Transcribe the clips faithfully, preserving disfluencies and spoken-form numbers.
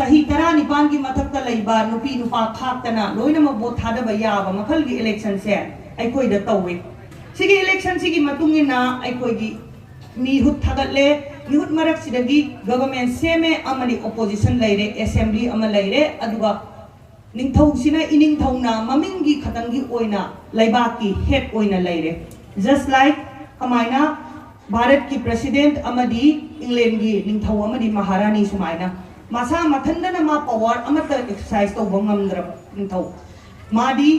ꯆꯍꯤ ꯇꯔꯥꯅꯤꯄꯥꯟꯒꯤ ꯃꯊꯛꯇ ꯂꯩꯕ ꯅꯨꯄꯤ ꯅꯨꯄꯥ ꯈꯥꯛꯇꯅ ꯂꯣꯏꯅꯃꯛ ꯚꯣꯠ ꯊꯥꯗꯕ ꯌꯥꯕ ꯃꯈꯜꯒꯤ ꯏꯂꯦꯛꯁꯟꯁꯦ ꯑꯩꯈꯣꯏꯗ ꯇꯧꯋꯤ꯫ ꯁꯤꯒꯤ ꯏꯂꯦꯛꯁꯟꯁꯤꯒꯤ ꯃꯇꯨꯡ ꯏꯟꯅ ꯑꯩꯈꯣꯏꯒꯤ ꯃꯤꯍꯨꯠ ꯊꯥꯒꯠꯂꯦ꯫ ꯃꯤꯍꯨꯠ ꯃꯔꯛꯁꯤꯗꯒꯤ ꯒꯕꯔꯃꯦꯟ ꯁꯦꯝꯃꯦ ꯑꯃꯗꯤ ꯑꯣꯄꯣꯖꯤꯁꯟ ꯂꯩꯔꯦ, ꯑꯦꯁꯦꯝꯕ꯭ꯂꯤ ꯑꯃ ꯂꯩꯔꯦ꯫ ꯑꯗꯨꯒ ꯅꯤꯡꯊꯧꯁꯤꯅ ꯏꯅꯤꯡꯊꯧꯅ ꯃꯃꯤꯡꯒꯤ ꯈꯛꯇꯪꯒꯤ ꯑꯣꯏꯅ ꯂꯩꯕꯥꯛꯀꯤ ꯍꯦꯗ ꯑꯣꯏꯅ ꯂꯩꯔꯦ꯫ Just like ꯀꯃꯥꯏꯅ ꯚꯥꯔꯠꯀꯤ ꯄ꯭ꯔꯦꯁꯤꯗꯦꯟꯠ ꯑꯃꯗꯤ ꯏꯪꯂꯦꯟꯒꯤ ꯅꯤꯡꯊꯧ ꯑꯃꯗꯤ ꯃꯍꯥꯔꯥꯅꯤ ꯁꯨꯃꯥꯏꯅ ꯃꯁꯥ ꯃꯊꯟꯗꯅ ꯃꯥ ꯄꯋꯥꯔ ꯑꯃꯠꯇ ꯑꯦꯛꯁꯔꯁꯥꯏꯁ ꯇꯧꯕ ꯉꯝꯗ꯭ꯔꯕ ꯅꯤꯡꯊꯧ꯫ ꯃꯥꯗꯤ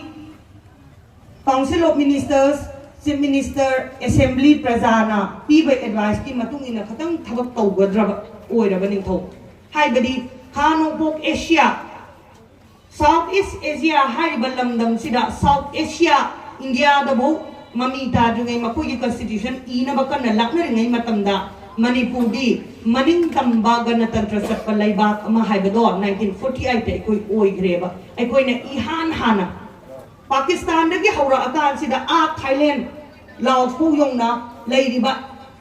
Council of Ministers, Chief Minister, Assembly ꯄ꯭ꯔꯖꯥꯅ ꯄꯤꯕ ꯑꯦꯗꯚꯥꯏꯁꯀꯤ ꯃꯇꯨꯡ ꯏꯟꯅ ꯈꯛꯇꯪ ꯊꯕꯛ ꯇꯧꯒꯗ꯭ꯔꯕ ꯑꯣꯏꯔꯕ ꯅꯤꯡꯊꯧ꯫ ꯍꯥꯏꯕꯗꯤ ꯈꯥ ꯅꯣꯡꯄꯣꯛ ꯑꯦꯁꯤꯌꯥ, South East Asia ꯍꯥꯏꯔꯤꯕ ꯂꯝꯗꯝꯁꯤꯗ, South Asia, ꯏꯟꯗꯤꯌꯥꯗꯐꯧ ꯃꯃꯤ ꯇꯥꯗ꯭ꯔꯤꯉꯩ, ꯃꯈꯣꯏꯒꯤ ꯀꯟꯁꯇꯤꯇ꯭ꯌꯨꯁꯟ ꯏꯅꯕ ꯀꯟꯅ ꯂꯥꯛꯅꯔꯤꯉꯩ ꯃꯇꯝꯗ ꯃꯅꯤꯄꯨꯔꯗꯤ ꯃꯅꯤꯡ ꯇꯝꯕ ꯒꯅꯇꯟꯇ꯭ꯔ ꯆꯠꯄ ꯂꯩꯕꯥꯛ ꯑꯃ ꯍꯥꯏꯕꯗꯣ nineteen forty eight ꯑꯩꯈꯣꯏ ꯑꯣꯏꯈ꯭ꯔꯦꯕ꯫ ꯑꯩꯈꯣꯏꯅ ꯏꯍꯥꯟ ꯍꯥꯟꯅ ꯄꯥꯀꯤꯁꯇꯥꯟꯗꯒꯤ ꯍꯧꯔꯛꯑꯀꯥꯟꯁꯤꯗ ꯑꯥ ꯊꯥꯏꯂꯦꯟ, ꯂꯥꯎꯁ ꯐꯥꯎ ꯌꯧꯅ ꯂꯩꯔꯤꯕ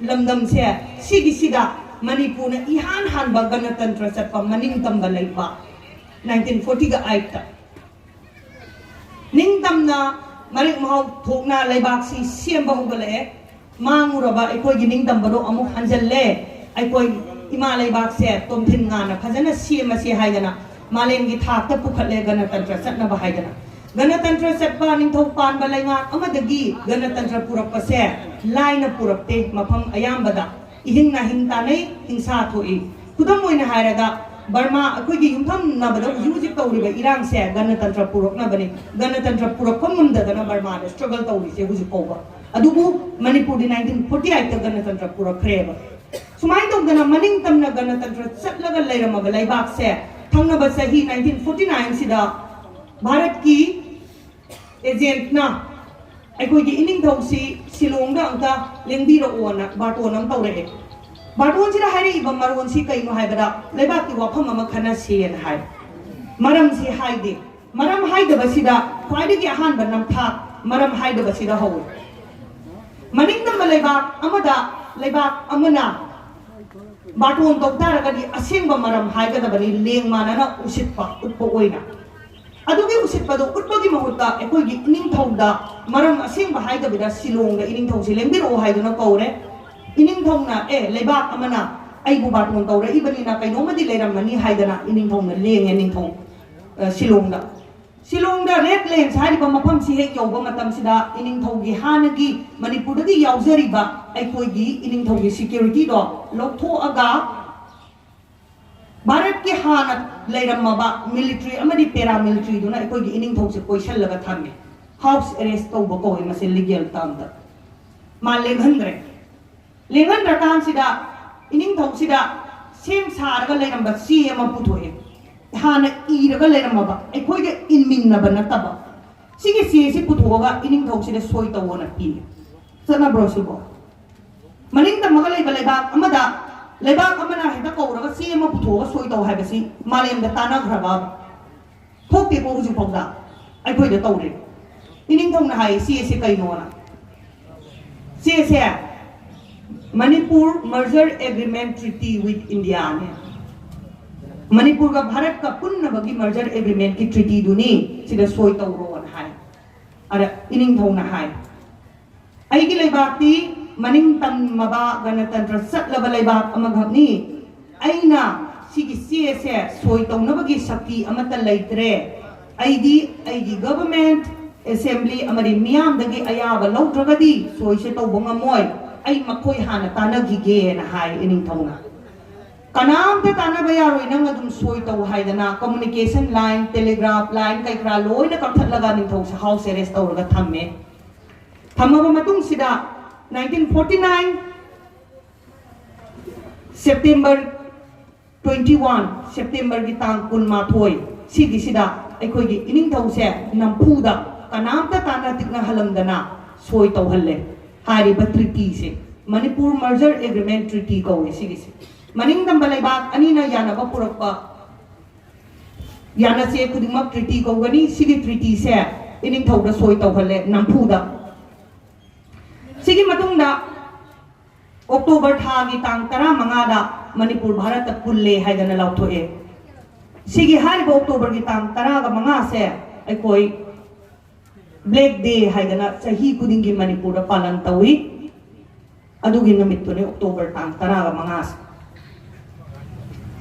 ꯂꯝꯗꯝꯁꯦ, ꯁꯤꯒꯤꯁꯤꯗ ꯃꯅꯤꯄꯨꯔꯅ ꯏꯍꯥꯟ ꯍꯥꯟꯕ ꯒꯅꯇꯟꯇ꯭ꯔ ꯆꯠꯄ ꯃꯅꯤꯡ ꯇꯝꯕ ꯂꯩꯕꯥꯛ꯫ Nineteen forty eight ꯇ ꯅꯤꯡꯇꯝꯅ ꯃꯔꯤꯛ ꯃꯍꯥꯎ ꯊꯣꯛꯅ ꯂꯩꯕꯥꯛꯁꯤ ꯁꯦꯝꯕ ꯍꯧꯒꯠꯂꯛꯑꯦ꯫ ꯃꯥꯡꯉꯨꯔꯕ ꯑꯩꯈꯣꯏꯒꯤ ꯅꯤꯡꯇꯝꯕꯗꯣ ꯑꯃꯨꯛ ꯍꯟꯖꯜꯂꯦ꯫ ꯑꯩꯈꯣꯏ ꯏꯃꯥ ꯂꯩꯕꯥꯛꯁꯦ ꯇꯣꯝꯊꯤꯟ ꯉꯥꯅ ꯐꯖꯅ ꯁꯦꯝꯃꯁꯦ ꯍꯥꯏꯗꯅ ꯃꯥꯂꯦꯝꯒꯤ ꯊꯥꯛꯇ ꯄꯨꯈꯠꯂꯦ ꯒꯅꯇꯟꯇ꯭ꯔ ꯆꯠꯅꯕ ꯍꯥꯏꯗꯅ꯫ ꯒꯅꯇꯟꯇ꯭ꯔ ꯆꯠꯄ ꯅꯤꯡꯊꯧ ꯄꯥꯟꯕ ꯂꯩꯉꯥꯛ ꯑꯃꯗꯒꯤ ꯒꯅꯇꯟꯇ꯭ꯔ ꯄꯨꯔꯛꯄꯁꯦ ꯂꯥꯏꯅ ꯄꯨꯔꯛꯇꯦ꯫ ꯃꯐꯝ ꯑꯌꯥꯝꯕꯗ ꯏꯍꯤꯡ ꯅꯥꯍꯤꯡ ꯇꯥꯟꯅꯩ, ꯍꯤꯡꯁꯥ ꯊꯣꯛꯏ꯫ ꯈꯨꯗꯝ ꯑꯣꯏꯅ ꯍꯥꯏꯔꯒ ꯕꯔꯃꯥ ꯑꯩꯈꯣꯏꯒꯤ ꯌꯨꯝꯐꯝꯅꯕꯗ ꯍꯧꯖꯤꯛ ꯍꯧꯖꯤꯛ ꯇꯧꯔꯤꯕ ꯏꯔꯥꯡꯁꯦ ꯒꯅꯇꯟꯇ꯭ꯔ ꯄꯨꯔꯛꯅꯕꯅꯤ꯫ ꯒꯅꯇꯟꯇ꯭ꯔ ꯄꯨꯔꯛꯄ ꯉꯝꯗꯗꯅ ꯕꯔꯃꯥꯗ ꯁ꯭ꯇ꯭ꯔꯒꯜ ꯇꯧꯔꯤꯁꯦ ꯍꯧꯖꯤꯛ ꯐꯥꯎꯕ꯫ ꯑꯗꯨꯕꯨ ꯃꯅꯤꯄꯨꯔꯗꯤ nineteen forty eight ꯇ ꯒꯅꯇꯟꯇ꯭ꯔ ꯄꯨꯔꯛꯈ꯭ꯔꯦꯕ꯫ ꯁꯨꯃꯥꯏꯅ ꯇꯧꯗꯅ ꯃꯅꯤꯡ ꯇꯝꯅ ꯒꯅꯇꯟꯇ꯭ꯔ ꯆꯠꯂꯒ ꯂꯩꯔꯝꯃꯕ ꯂꯩꯕꯥꯛꯁꯦ ꯊꯪꯅꯕ ꯆꯍꯤ nineteen forty nine ꯁꯤꯗ ꯚꯥꯔꯠꯀꯤ ꯑꯦꯖꯦꯟꯠꯅ ꯑꯩꯈꯣꯏꯒꯤ ꯏꯅꯤꯡꯊꯧꯁꯤ ꯁꯤꯂꯣꯡꯗ ꯑꯃꯨꯛꯇ ꯂꯦꯡꯕꯤꯔꯛꯑꯣꯅ ꯕꯥꯔꯇꯣꯟ ꯑꯃ ꯇꯧꯔꯛꯑꯦ꯫ ꯕꯥꯔꯇꯣꯟꯁꯤꯗ ꯍꯥꯏꯔꯛꯏꯕ ꯃꯔꯣꯟꯁꯤ ꯀꯩꯅꯣ ꯍꯥꯏꯕꯗ ꯂꯩꯕꯥꯛꯀꯤ ꯋꯥꯐꯝ ꯑꯃ ꯈꯟꯅꯁꯦꯅ ꯍꯥꯏ꯫ ꯃꯔꯝꯁꯤ ꯍꯥꯏꯗꯦ꯫ ꯃꯔꯝ ꯍꯥꯏꯗꯕꯁꯤꯗ ꯈ꯭ꯋꯥꯏꯗꯒꯤ ꯑꯍꯥꯟꯕ ꯅꯝꯊꯥꯛ ꯃꯔꯝ ꯍꯥꯏꯗꯕꯁꯤꯗ ꯍꯧꯏ꯫ ꯃꯅꯤꯡ ꯇꯝꯕ ꯂꯩꯕꯥꯛ ꯑꯃꯗ ꯂꯩꯕꯥꯛ ꯑꯃꯅ ꯕꯥꯔꯇꯣꯟ ꯇꯧ ꯇꯥꯔꯒꯗꯤ ꯑꯁꯦꯡꯕ ꯃꯔꯝ ꯍꯥꯏꯒꯗꯕꯅꯤ, ꯂꯦꯡ ꯃꯥꯟꯅꯅ ꯎꯁꯤꯠꯄ ꯎꯠꯄ ꯑꯣꯏꯅ꯫ ꯑꯗꯨꯒꯤ ꯎꯁꯤꯠꯄꯗꯣ ꯎꯠꯄꯒꯤ ꯃꯍꯨꯠꯇ ꯑꯩꯈꯣꯏꯒꯤ ꯏꯅꯤꯡꯊꯧꯗ ꯃꯔꯝ ꯑꯁꯦꯡꯕ ꯍꯥꯏꯗꯕꯤꯗ ꯁꯤꯂꯣꯡꯗ ꯏꯅꯤꯡꯊꯧꯁꯦ ꯂꯦꯡꯕꯤꯔꯛꯑꯣ ꯍꯥꯏꯗꯨꯅ ꯀꯧꯔꯦ꯫ ꯏꯅꯤꯡꯊꯧꯅ, ꯑꯦ, ꯂꯩꯕꯥꯛ ꯑꯃꯅ ꯑꯩꯕꯨ ꯕꯥꯔꯇꯣꯟ ꯇꯧꯔꯛꯏꯕꯅꯤꯅ ꯀꯩꯅꯣꯝꯃꯗꯤ ꯂꯩꯔꯝꯃꯅꯤ ꯍꯥꯏꯗꯅ ꯏꯅꯤꯡꯊꯧꯅ ꯂꯦꯡꯉꯦ ꯅꯤꯡꯊꯧ, ꯑ, ꯁꯤꯂꯣꯡꯗ꯫ ꯁꯤꯂꯣꯡꯗ ꯔꯦꯗ ꯂꯦꯟꯁ ꯍꯥꯏꯔꯤꯕ ꯃꯐꯝꯁꯤ ꯍꯦꯛ ꯌꯧꯕ ꯃꯇꯝꯁꯤꯗ ꯏꯅꯤꯡꯊꯧꯒꯤ ꯍꯥꯟꯅꯒꯤ ꯃꯅꯤꯄꯨꯔꯗꯒꯤ ꯌꯥꯎꯖꯔꯤꯕ ꯑꯩꯈꯣꯏꯒꯤ ꯏꯅꯤꯡꯊꯧꯒꯤ ꯁꯦꯀ꯭ꯌꯨꯔꯤꯇꯤꯗꯣ ꯂꯧꯊꯣꯛꯑꯒ ꯚꯥꯔꯠꯀꯤ ꯍꯥꯟꯅ ꯂꯩꯔꯝꯃꯕ ꯃꯤꯂꯤꯇ꯭ꯔꯤ ꯑꯃꯗꯤ ꯄꯦꯔꯥꯃꯤꯂꯤꯇ꯭ꯔꯤꯗꯨꯅ ꯑꯩꯈꯣꯏꯒꯤ ꯏꯅꯤꯡꯊꯧꯁꯦ ꯀꯣꯏꯁꯜꯂꯒ ꯊꯝꯃꯦ꯫ ꯍꯥꯎꯁ ꯑꯦꯔꯦꯁ ꯇꯧꯕ ꯀꯧꯋꯦ ꯃꯁꯤ ꯂꯤꯒꯦꯜ ꯇꯥꯝꯗ꯫ ꯃꯥ ꯂꯦꯡꯍꯟꯈ꯭ꯔꯦ꯫ ꯂꯦꯡꯍꯟꯗ꯭ꯔꯀꯥꯟꯁꯤꯗ ꯏꯅꯤꯡꯊꯧꯁꯤꯗ ꯁꯦꯝ ꯁꯥꯔꯒ ꯂꯩꯔꯝꯕ ꯆꯦ ꯑꯃ ꯄꯨꯊꯣꯛꯑꯦ꯫ ꯍꯥꯟꯅ ꯏꯔꯒ ꯂꯩꯔꯝꯃꯕ, ꯑꯩꯈꯣꯏꯒ ꯏꯟꯃꯤꯟꯅꯕ ꯅꯠꯇꯕ, ꯁꯤꯒꯤ ꯆꯦꯁꯤ ꯄꯨꯊꯣꯛꯑꯒ ꯏꯅꯤꯡꯊꯧꯁꯤꯗ ꯁꯣꯏ ꯇꯧꯑꯣꯅ ꯄꯤꯌꯦ꯫ ꯆꯠꯅꯕ꯭ꯔꯣ ꯁꯤꯕꯣ? ꯃꯅꯤꯡ ꯇꯝꯃꯒ ꯂꯩꯕ ꯂꯩꯕꯥꯛ ꯑꯃꯗ ꯂꯩꯕꯥꯛ ꯑꯃꯅ ꯍꯦꯛꯇ ꯀꯧꯔꯒ ꯆꯦ ꯑꯃ ꯄꯨꯊꯣꯛꯑꯒ ꯁꯣꯏ ꯇꯧ ꯍꯥꯏꯕꯁꯤ ꯃꯥꯂꯦꯝꯗ ꯇꯥꯟꯅꯈ꯭ꯔꯕ? ꯊꯣꯛꯇꯦꯀꯣ ꯍꯧꯖꯤꯛꯐꯥꯎꯗ꯫ ꯑꯩꯈꯣꯏꯗ ꯇꯧꯔꯦ꯫ ꯏꯅꯤꯡꯊꯧꯅ ꯍꯥꯏ, "ꯁꯤ ꯑꯁꯤ ꯀꯩꯅꯣꯅ?" ꯁꯤ ꯑꯁꯦ Manipur Merger Agreement Treaty with India ꯅꯦ꯫ ꯃꯅꯤꯄꯨꯔꯒ ꯚꯥꯔꯠꯀ ꯄꯨꯟꯅꯕꯒꯤ ꯃꯔꯖꯔ ꯑꯦꯒ꯭ꯔꯤꯃꯦꯟꯠꯀꯤ ꯇ꯭ꯔꯤꯇꯤꯗꯨꯅꯤ, ꯁꯤꯗ ꯁꯣꯏ ꯇꯧꯔꯣꯅ ꯍꯥꯏ꯫ ꯑꯗ ꯏꯅꯤꯡꯊꯧꯅ ꯍꯥꯏ, "ꯑꯩꯒꯤ ꯂꯩꯕꯥꯛꯇꯤ ꯃꯅꯤꯡ ꯇꯝꯃꯕ ꯒꯅꯇꯟꯇ꯭ꯔ ꯆꯠꯂꯕ ꯂꯩꯕꯥꯛ ꯑꯃꯈꯛꯅꯤ꯫ ꯑꯩꯅ ꯁꯤꯒꯤ ꯆꯦ ꯑꯁꯦ ꯁꯣꯏ ꯇꯧꯅꯕꯒꯤ ꯁꯛꯇꯤ ꯑꯃꯠꯇ ꯂꯩꯇ꯭ꯔꯦ꯫ ꯑꯩꯗꯤ ꯑꯩꯒꯤ ꯒꯚꯔꯟꯃꯦꯟꯠ, ꯑꯦꯁꯦꯝꯕ꯭ꯂꯤ ꯑꯃꯗꯤ ꯃꯤꯌꯥꯝꯗꯒꯤ ꯑꯌꯥꯕ ꯂꯧꯗ꯭ꯔꯒꯗꯤ ꯁꯣꯏꯁꯦ ꯇꯧꯕ ꯉꯝꯃꯣꯏ꯫ ꯑꯩ ꯃꯈꯣꯏ ꯍꯥꯟꯅ ꯇꯥꯟꯅꯈꯤꯒꯦꯅ" ꯍꯥꯏ ꯏꯅꯤꯡꯊꯧꯅ꯫ "ꯀꯅꯥꯝꯇ ꯇꯥꯟꯅꯕ ꯌꯥꯔꯣꯏ, ꯅꯪ ꯑꯗꯨꯝ ꯁꯣꯏ ꯇꯧ" ꯍꯥꯏꯗꯅ communication line, telegraph line ꯀꯩ ꯀꯔꯥ ꯂꯣꯏꯅ ꯀꯛꯊꯠꯂꯒ ꯅꯤꯡꯊꯧꯁꯦ ꯍꯥꯎꯁ ꯑꯦꯔꯦꯁ ꯇꯧꯔꯒ ꯊꯝꯃꯦ꯫ ꯊꯝꯃꯕ ꯃꯇꯨꯡꯁꯤꯗ nineteen forty nine September twenty one, ꯁꯦꯞꯇꯦꯝꯕꯔꯒꯤ ꯇꯥꯡ ꯀꯨꯟꯃꯥꯊꯣꯏ, ꯁꯤꯒꯤꯁꯤꯗ ꯑꯩꯈꯣꯏꯒꯤ ꯏꯅꯤꯡꯊꯧꯁꯦ ꯅꯝꯐꯨꯗ ꯀꯅꯥꯝꯇ ꯇꯥꯟꯅ ꯇꯤꯛꯅꯍꯜꯂꯝꯗꯅ ꯁꯣꯏ ꯇꯧꯍꯜꯂꯦ꯫ ꯍꯥꯏꯔꯤꯕ ꯇ꯭ꯔꯤꯇꯤꯁꯦ Manipur Merger Agreement Treaty ꯀꯧꯋꯦ ꯁꯤꯒꯤꯁꯦ꯫ ꯃꯅꯤꯡ ꯇꯝꯕ ꯂꯩꯕꯥꯛ ꯑꯅꯤꯅ ꯌꯥꯅꯕ ꯄꯨꯔꯛꯄ ꯌꯥꯅꯆꯦ ꯈꯨꯗꯤꯡꯃꯛ ꯇ꯭ꯔꯤꯇꯤ ꯀꯧꯒꯅꯤ꯫ ꯁꯤꯒꯤ ꯇ꯭ꯔꯤꯇꯤꯁꯦ ꯏꯅꯤꯡꯊꯧꯗ ꯁꯣꯏ ꯇꯧꯍꯜꯂꯦ ꯅꯝꯐꯨꯗ꯫ ꯁꯤꯒꯤ ꯃꯇꯨꯡꯗ ꯑꯣꯛꯇꯣꯕꯔ ꯊꯥꯒꯤ ꯇꯥꯡ ꯇꯔꯥꯃꯉꯥꯗ ꯃꯅꯤꯄꯨꯔ ꯚꯥꯔꯠꯇ ꯄꯨꯜꯂꯦ ꯍꯥꯏꯗꯅ ꯂꯥꯎꯊꯣꯛꯑꯦ꯫ ꯁꯤꯒꯤ ꯍꯥꯏꯔꯤꯕ ꯑꯣꯛꯇꯣꯕꯔꯒꯤ ꯇꯥꯡ ꯇꯔꯥꯒ ꯃꯉꯥꯁꯦ ꯑꯩꯈꯣꯏ ꯕ꯭ꯂꯦꯛ ꯗꯦ ꯍꯥꯏꯗꯅ ꯆꯍꯤ ꯈꯨꯗꯤꯡꯒꯤ ꯃꯅꯤꯄꯨꯔꯗ ꯄꯥꯂꯟ ꯇꯧꯏ꯫ ꯑꯗꯨꯒꯤ ꯅꯨꯃꯤꯠꯇꯨꯅꯤ ꯑꯣꯛꯇꯣꯕꯔ ꯇꯥꯡ ꯇꯔꯥꯒ ꯃꯉꯥꯁꯦ꯫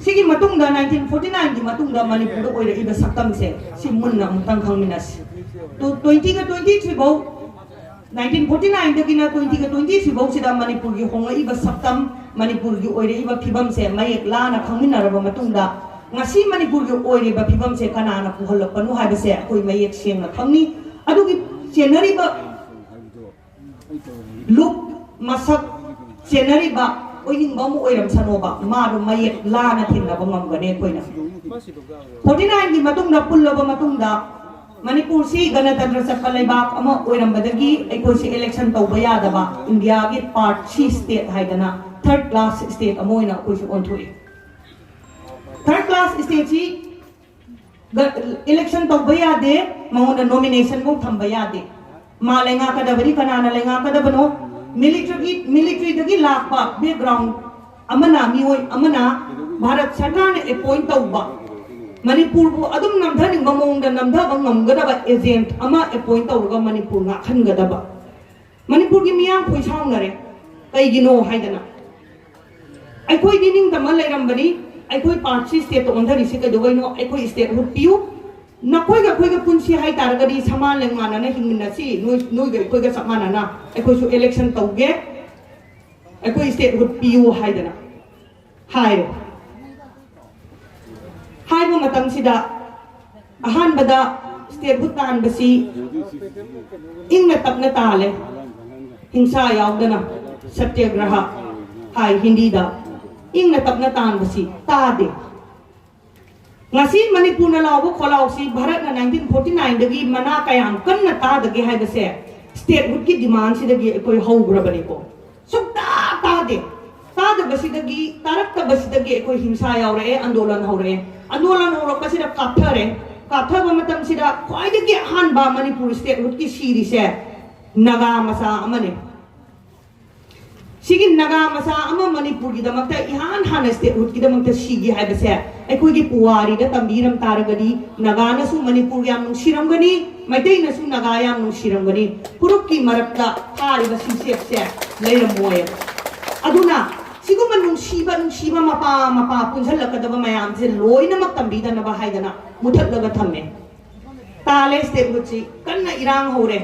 ꯁꯤꯒꯤ ꯃꯇꯨꯡꯗ ꯅꯥꯏꯟꯇꯤꯟ ꯐꯣꯔꯇꯤ ꯅꯥꯏꯟꯒꯤ ꯃꯇꯨꯡꯗ ꯃꯅꯤꯄꯨꯔꯗ ꯑꯣꯏꯔꯛꯏꯕ ꯁꯛꯇꯝꯁꯦ ꯁꯤ ꯃꯨꯟꯅ ꯑꯃꯨꯛꯇꯪ ꯈꯪꯃꯤꯟꯅꯁꯤ꯫ ꯇ꯭ꯋꯦꯟꯇꯤꯒ ꯇ꯭ꯋꯦꯟꯇꯤ ꯊ꯭ꯔꯤ ꯐꯥꯎ, ꯅꯥꯏꯟꯇꯤꯟ ꯐꯣꯔꯇꯤ ꯅꯥꯏꯟꯗꯒꯤꯅ ꯇ꯭ꯋꯦꯟꯇꯤꯒ ꯇ꯭ꯋꯦꯟꯇꯤ ꯊ꯭ꯔꯤ ꯐꯥꯎꯁꯤꯗ ꯃꯅꯤꯄꯨꯔꯒꯤ ꯍꯣꯡꯂꯛꯏꯕ ꯁꯛꯇꯝ, ꯃꯅꯤꯄꯨꯔꯒꯤ ꯑꯣꯏꯔꯛꯏꯕ ꯐꯤꯕꯝꯁꯦ ꯃꯌꯦꯛ ꯂꯥꯅ ꯈꯪꯃꯤꯟꯅꯔꯕ ꯃꯇꯨꯡꯗ, ꯉꯁꯤ ꯃꯅꯤꯄꯨꯔꯒꯤ ꯑꯣꯏꯔꯤꯕ ꯐꯤꯕꯝꯁꯦ ꯀꯅꯥꯅ ꯄꯨꯍꯜꯂꯛꯄꯅꯣ ꯍꯥꯏꯕꯁꯦ ꯑꯩꯈꯣꯏ ꯃꯌꯦꯛ ꯁꯦꯡꯅ ꯈꯪꯅꯤ꯫ ꯑꯗꯨꯒꯤ ꯆꯦꯟꯅꯔꯤꯕ ꯂꯨꯛ, ꯃꯁꯛ, ꯆꯦꯟꯅꯔꯤꯕ ꯑꯣꯏꯅꯤꯡꯕ ꯑꯃ ꯑꯣꯏꯔꯝꯁꯅꯣꯕ, ꯃꯥꯗꯣ ꯃꯌꯦꯛ ꯂꯥꯅ ꯊꯦꯡꯅꯕ ꯉꯝꯒꯅꯤ ꯑꯩꯈꯣꯏꯅ꯫ ꯐꯣꯔꯇꯤ ꯅꯥꯏꯟꯒꯤ ꯃꯇꯨꯡꯗ ꯄꯨꯜꯂꯕ ꯃꯇꯨꯡꯗ, ꯃꯅꯤꯄꯨꯔꯁꯤ ꯒꯅꯇꯟꯇ꯭ꯔ ꯆꯠꯄ ꯂꯩꯕꯥꯛ ꯑꯃ ꯑꯣꯏꯔꯝꯕꯗꯒꯤ ꯑꯩꯈꯣꯏꯁꯤ ꯏꯂꯦꯛꯁꯟ ꯇꯧꯕ ꯌꯥꯗꯕ, ꯏꯟꯗꯤꯌꯥꯒꯤ ꯄꯥꯔꯠ ꯁꯤ ꯁ꯭ꯇꯦꯠ ꯍꯥꯏꯗꯅ ꯊꯔꯗ ꯀ꯭ꯂꯥꯁ ꯁ꯭ꯇꯦꯠ ꯑꯃ ꯑꯣꯏꯅ ꯑꯩꯈꯣꯏꯁꯨ ꯑꯣꯟꯊꯣꯛꯏ꯫ ꯊꯔꯗ ꯀ꯭ꯂꯥꯁ ꯁ꯭ꯇꯦꯠꯁꯤ ꯏꯂꯦꯛꯁꯟ ꯇꯧꯕ ꯌꯥꯗꯦ, ꯃꯉꯣꯟꯗ ꯅꯣꯃꯤꯅꯦꯁꯟꯐꯧ ꯊꯝꯕ ꯌꯥꯗꯦ꯫ ꯃꯥ ꯂꯩꯉꯥꯛꯀꯗꯕꯅꯤ꯫ ꯀꯅꯥꯅ ꯂꯩꯉꯥꯛꯀꯗꯕꯅꯣ? ꯃꯤꯂꯤꯇꯔꯤ, ꯃꯤꯂꯤꯇꯔꯤꯗꯒꯤ ꯂꯥꯛꯄ ꯕꯦꯛꯒ꯭ꯔꯥꯎꯟ ꯑꯃꯅ, ꯃꯤꯑꯣꯏ ꯑꯃꯅ ꯚꯥꯔꯠ ꯁꯔꯀꯥꯔꯅ ꯑꯦꯄꯣꯏꯟ ꯇꯧꯕ, ꯃꯅꯤꯄꯨꯔꯕꯨ ꯑꯗꯨꯝ ꯅꯝꯊꯅꯤꯡꯕ ꯃꯑꯣꯡꯗ ꯅꯝꯊꯕ ꯉꯝꯒꯗꯕ ꯑꯦꯖꯦꯟꯠ ꯑꯃ ꯑꯦꯄꯣꯏꯟ ꯇꯧꯔꯒ ꯃꯅꯤꯄꯨꯔ ꯉꯥꯛꯍꯟꯒꯗꯕ꯫ ꯃꯅꯤꯄꯨꯔꯒꯤ ꯃꯤꯌꯥꯝ ꯈꯣꯏꯁꯥꯎꯅꯔꯦ꯫ ꯀꯩꯒꯤꯅꯣ ꯍꯥꯏꯗꯅ, ꯑꯩꯈꯣꯏꯗꯤ ꯅꯤꯡꯇꯝꯃ ꯂꯩꯔꯝꯕꯅꯤ, ꯑꯩꯈꯣꯏ ꯄꯥꯔꯠ ꯁꯤ ꯁ꯭ꯇꯦꯠꯇ ꯑꯣꯟꯊꯔꯤꯁꯤ ꯀꯩꯗꯧꯕꯩꯅꯣ? ꯑꯩꯈꯣꯏ ꯁ꯭ꯇꯦꯠ ꯍꯨꯠ ꯄꯤꯌꯨ꯫ ꯅꯈꯣꯏꯒ ꯑꯩꯈꯣꯏꯒ ꯄꯨꯟꯁꯤ ꯍꯥꯏ ꯇꯥꯔꯒꯗꯤ ꯁꯃꯥꯟ ꯂꯦꯡꯃꯥꯟꯅꯅ ꯍꯤꯡꯃꯤꯟꯅꯁꯤ, ꯅꯣꯏ, ꯅꯣꯏꯒ ꯑꯩꯈꯣꯏꯒ ꯆꯞ ꯃꯥꯟꯅꯅ ꯑꯩꯈꯣꯏꯁꯨ ꯏꯂꯦꯛꯁꯟ ꯇꯧꯒꯦ, ꯑꯩꯈꯣꯏ ꯁ꯭ꯇꯦꯠ ꯍꯨꯠ ꯄꯤꯌꯨ ꯍꯥꯏꯗꯅ ꯍꯥꯏꯔꯦ꯫ ꯍꯥꯏꯕ ꯃꯇꯝꯁꯤꯗ ꯑꯍꯥꯟꯕꯗ ꯁ꯭ꯇꯦꯠ ꯍꯨꯠ ꯇꯥꯟꯕꯁꯤ ꯏꯪꯅ ꯇꯞꯅ ꯇꯥꯜꯂꯦ, ꯍꯤꯡꯁꯥ ꯌꯥꯎꯗꯅ, ꯁꯇ꯭ꯌꯒ꯭ꯔꯍ ꯍꯥꯏ ꯍꯤꯟꯗꯤꯗ꯫ ꯏꯪꯅ ꯇꯞꯅ ꯇꯥꯟꯕꯁꯤ ꯇꯥꯗꯦ꯫ ꯉꯁꯤ ꯃꯅꯤꯄꯨꯔꯅ ꯂꯥꯎꯕ ꯈꯣꯜꯂꯥꯎꯁꯤ ꯚꯥꯔꯠꯅ ꯅꯥꯏꯟꯇꯤꯟ ꯐꯣꯔꯇꯤ ꯅꯥꯏꯟꯗꯒꯤ ꯃꯅꯥ ꯀꯌꯥꯝ ꯀꯟꯅ ꯇꯥꯗꯒꯦ ꯍꯥꯏꯕꯁꯦ ꯁ꯭ꯇꯦꯠ ꯍꯨꯠꯀꯤ ꯗꯤꯃꯥꯟꯁꯤꯗꯒꯤ ꯑꯩꯈꯣꯏ ꯍꯧꯈ꯭ꯔꯕꯅꯤꯀꯣ꯫ ꯁꯨꯡꯇꯥ ꯇꯥꯗꯦ꯫ ꯇꯥꯗꯕꯁꯤꯗꯒꯤ, ꯇꯥꯔꯛꯇꯕꯁꯤꯗꯒꯤ ꯑꯩꯈꯣꯏ ꯍꯤꯡꯁꯥ ꯌꯥꯎꯔꯛꯑꯦ, ꯑꯟꯗꯣꯂꯟ ꯍꯧꯔꯛꯑꯦ꯫ ꯑꯟꯗꯣꯂꯟ ꯍꯧꯔꯛꯄꯁꯤꯗ ꯀꯥꯞꯊꯔꯦ꯫ ꯀꯥꯞꯊꯕ ꯃꯇꯝꯁꯤꯗ ꯈ꯭ꯋꯥꯏꯗꯒꯤ ꯑꯍꯥꯟꯕ ꯃꯅꯤꯄꯨꯔ ꯁ꯭ꯇꯦꯠ ꯍꯨꯠꯀꯤ ꯁꯤꯔꯤꯁꯦ ꯅꯥꯒꯥ ꯃꯆꯥ ꯑꯃꯅꯤ꯫ ꯁꯤꯒꯤ ꯅꯥꯒꯥ ꯃꯆꯥ ꯑꯃ ꯃꯅꯤꯄꯨꯔꯒꯤꯗꯃꯛꯇ ꯏꯍꯥꯟ ꯍꯥꯟꯅ statehoodꯀꯤꯗꯃꯛꯇ ꯁꯤꯒꯦ ꯍꯥꯏꯕꯁꯦ ꯑꯩꯈꯣꯏꯒꯤ ꯄꯨꯋꯥꯔꯤꯗ ꯇꯝꯕꯤꯔꯝ ꯇꯥꯔꯒꯗꯤ ꯅꯥꯒꯥꯅꯁꯨ ꯃꯅꯤꯄꯨꯔ ꯌꯥꯝ ꯅꯨꯡꯁꯤꯔꯝꯒꯅꯤ, ꯃꯩꯇꯩꯅꯁꯨ ꯅꯥꯒꯥ ꯌꯥꯝ ꯅꯨꯡꯁꯤꯔꯝꯒꯅꯤ꯫ ꯐꯨꯔꯨꯞꯀꯤ ꯃꯔꯛꯇ ꯊꯥꯔꯤꯕ ꯁꯤꯡꯆꯦꯞꯁꯦ ꯂꯩꯔꯝꯃꯣꯏ꯫ ꯑꯗꯨꯅ ꯁꯤꯒꯨꯝꯕ ꯅꯨꯡꯁꯤꯕ ꯅꯨꯡꯁꯤꯕ ꯃꯄꯥ ꯃꯄꯥ ꯄꯨꯟꯁꯤꯜꯂꯛꯀꯗꯕ ꯃꯌꯥꯝꯁꯦ ꯂꯣꯏꯅꯃꯛ ꯇꯝꯕꯤꯗꯅꯕ ꯍꯥꯏꯗꯅ ꯃꯨꯊꯠꯂꯒ ꯊꯝꯃꯦ꯫ ꯇꯥꯂꯦ statehoodꯁꯤ ꯀꯟꯅ ꯏꯔꯥꯡ ꯍꯧꯔꯦ꯫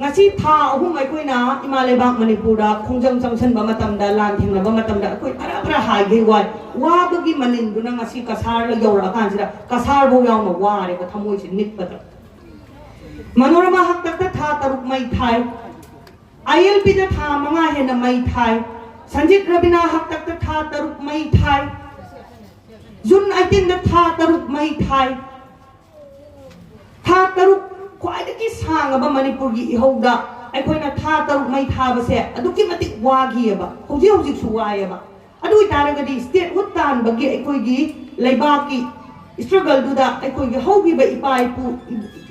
ꯉꯁꯤ ꯊꯥ ꯑꯍꯨꯝ ꯑꯩꯈꯣꯏꯅ ꯏꯃꯥ ꯂꯩꯕꯥꯛ ꯃꯅꯤꯄꯨꯔꯗ ꯈꯣꯡꯖꯪ ꯆꯪꯁꯟꯕ ꯃꯇꯝꯗ, ꯂꯥꯟ ꯊꯦꯡꯅꯕ ꯃꯇꯝꯗ ꯑꯩꯈꯣꯏ ꯈꯔ ꯈꯔ ꯍꯥꯏꯒꯦ ꯋꯥꯏ꯫ ꯋꯥꯕꯒꯤ ꯃꯅꯤꯟꯗꯨꯅ ꯉꯁꯤ ꯀꯁꯥꯔꯗ ꯌꯧꯔꯛꯑꯀꯥꯟꯁꯤꯗ ꯀꯁꯥꯔꯐꯧ ꯌꯥꯎꯅ ꯋꯥꯔꯦꯕ ꯊꯃꯣꯏꯁꯦ ꯅꯤꯛꯄꯗ꯫ ꯃꯅꯣꯔꯃꯥ ꯍꯥꯛꯇꯛꯇ ꯊꯥ ꯇꯔꯨꯛ ꯃꯩ ꯊꯥꯏ꯫ ꯑꯥꯏ ꯑꯦꯜ ꯄꯤꯗ ꯊꯥ ꯃꯉꯥ ꯍꯦꯟꯅ ꯃꯩ ꯊꯥꯏ꯫ ꯁꯟꯖꯤꯠ ꯔꯕꯤꯅꯥ ꯍꯥꯛꯇꯛꯇ ꯊꯥ ꯇꯔꯨꯛ ꯃꯩ ꯊꯥꯏ꯫ ꯖꯨꯟ ꯑꯩꯇꯤꯟꯗ ꯊꯥ ꯇꯔꯨꯛ ꯃꯩ ꯊꯥꯏ꯫ ꯊꯥ ꯇꯔꯨꯛ, ꯈ꯭ꯋꯥꯏꯗꯒꯤ ꯁꯥꯡꯉꯕ ꯃꯅꯤꯄꯨꯔꯒꯤ ꯏꯍꯧꯗ ꯑꯩꯈꯣꯏꯅ ꯊꯥ ꯇꯔꯨꯛ ꯃꯩ ꯊꯥꯕꯁꯦ ꯑꯗꯨꯛꯀꯤ ꯃꯇꯤꯛ ꯋꯥꯈꯤꯑꯕ, ꯍꯧꯖꯤꯛ ꯍꯧꯖꯤꯛꯁꯨ ꯋꯥꯏꯑꯕ꯫ ꯑꯗꯨ ꯑꯣꯏꯇꯥꯔꯒꯗꯤ statehood ꯇꯥꯟꯕꯒꯤ ꯑꯩꯈꯣꯏꯒꯤ ꯂꯩꯕꯥꯛꯀꯤ struggleꯗꯨꯗ ꯑꯩꯈꯣꯏꯒꯤ ꯍꯧꯈꯤꯕ ꯏꯄꯥ ꯏꯄꯨ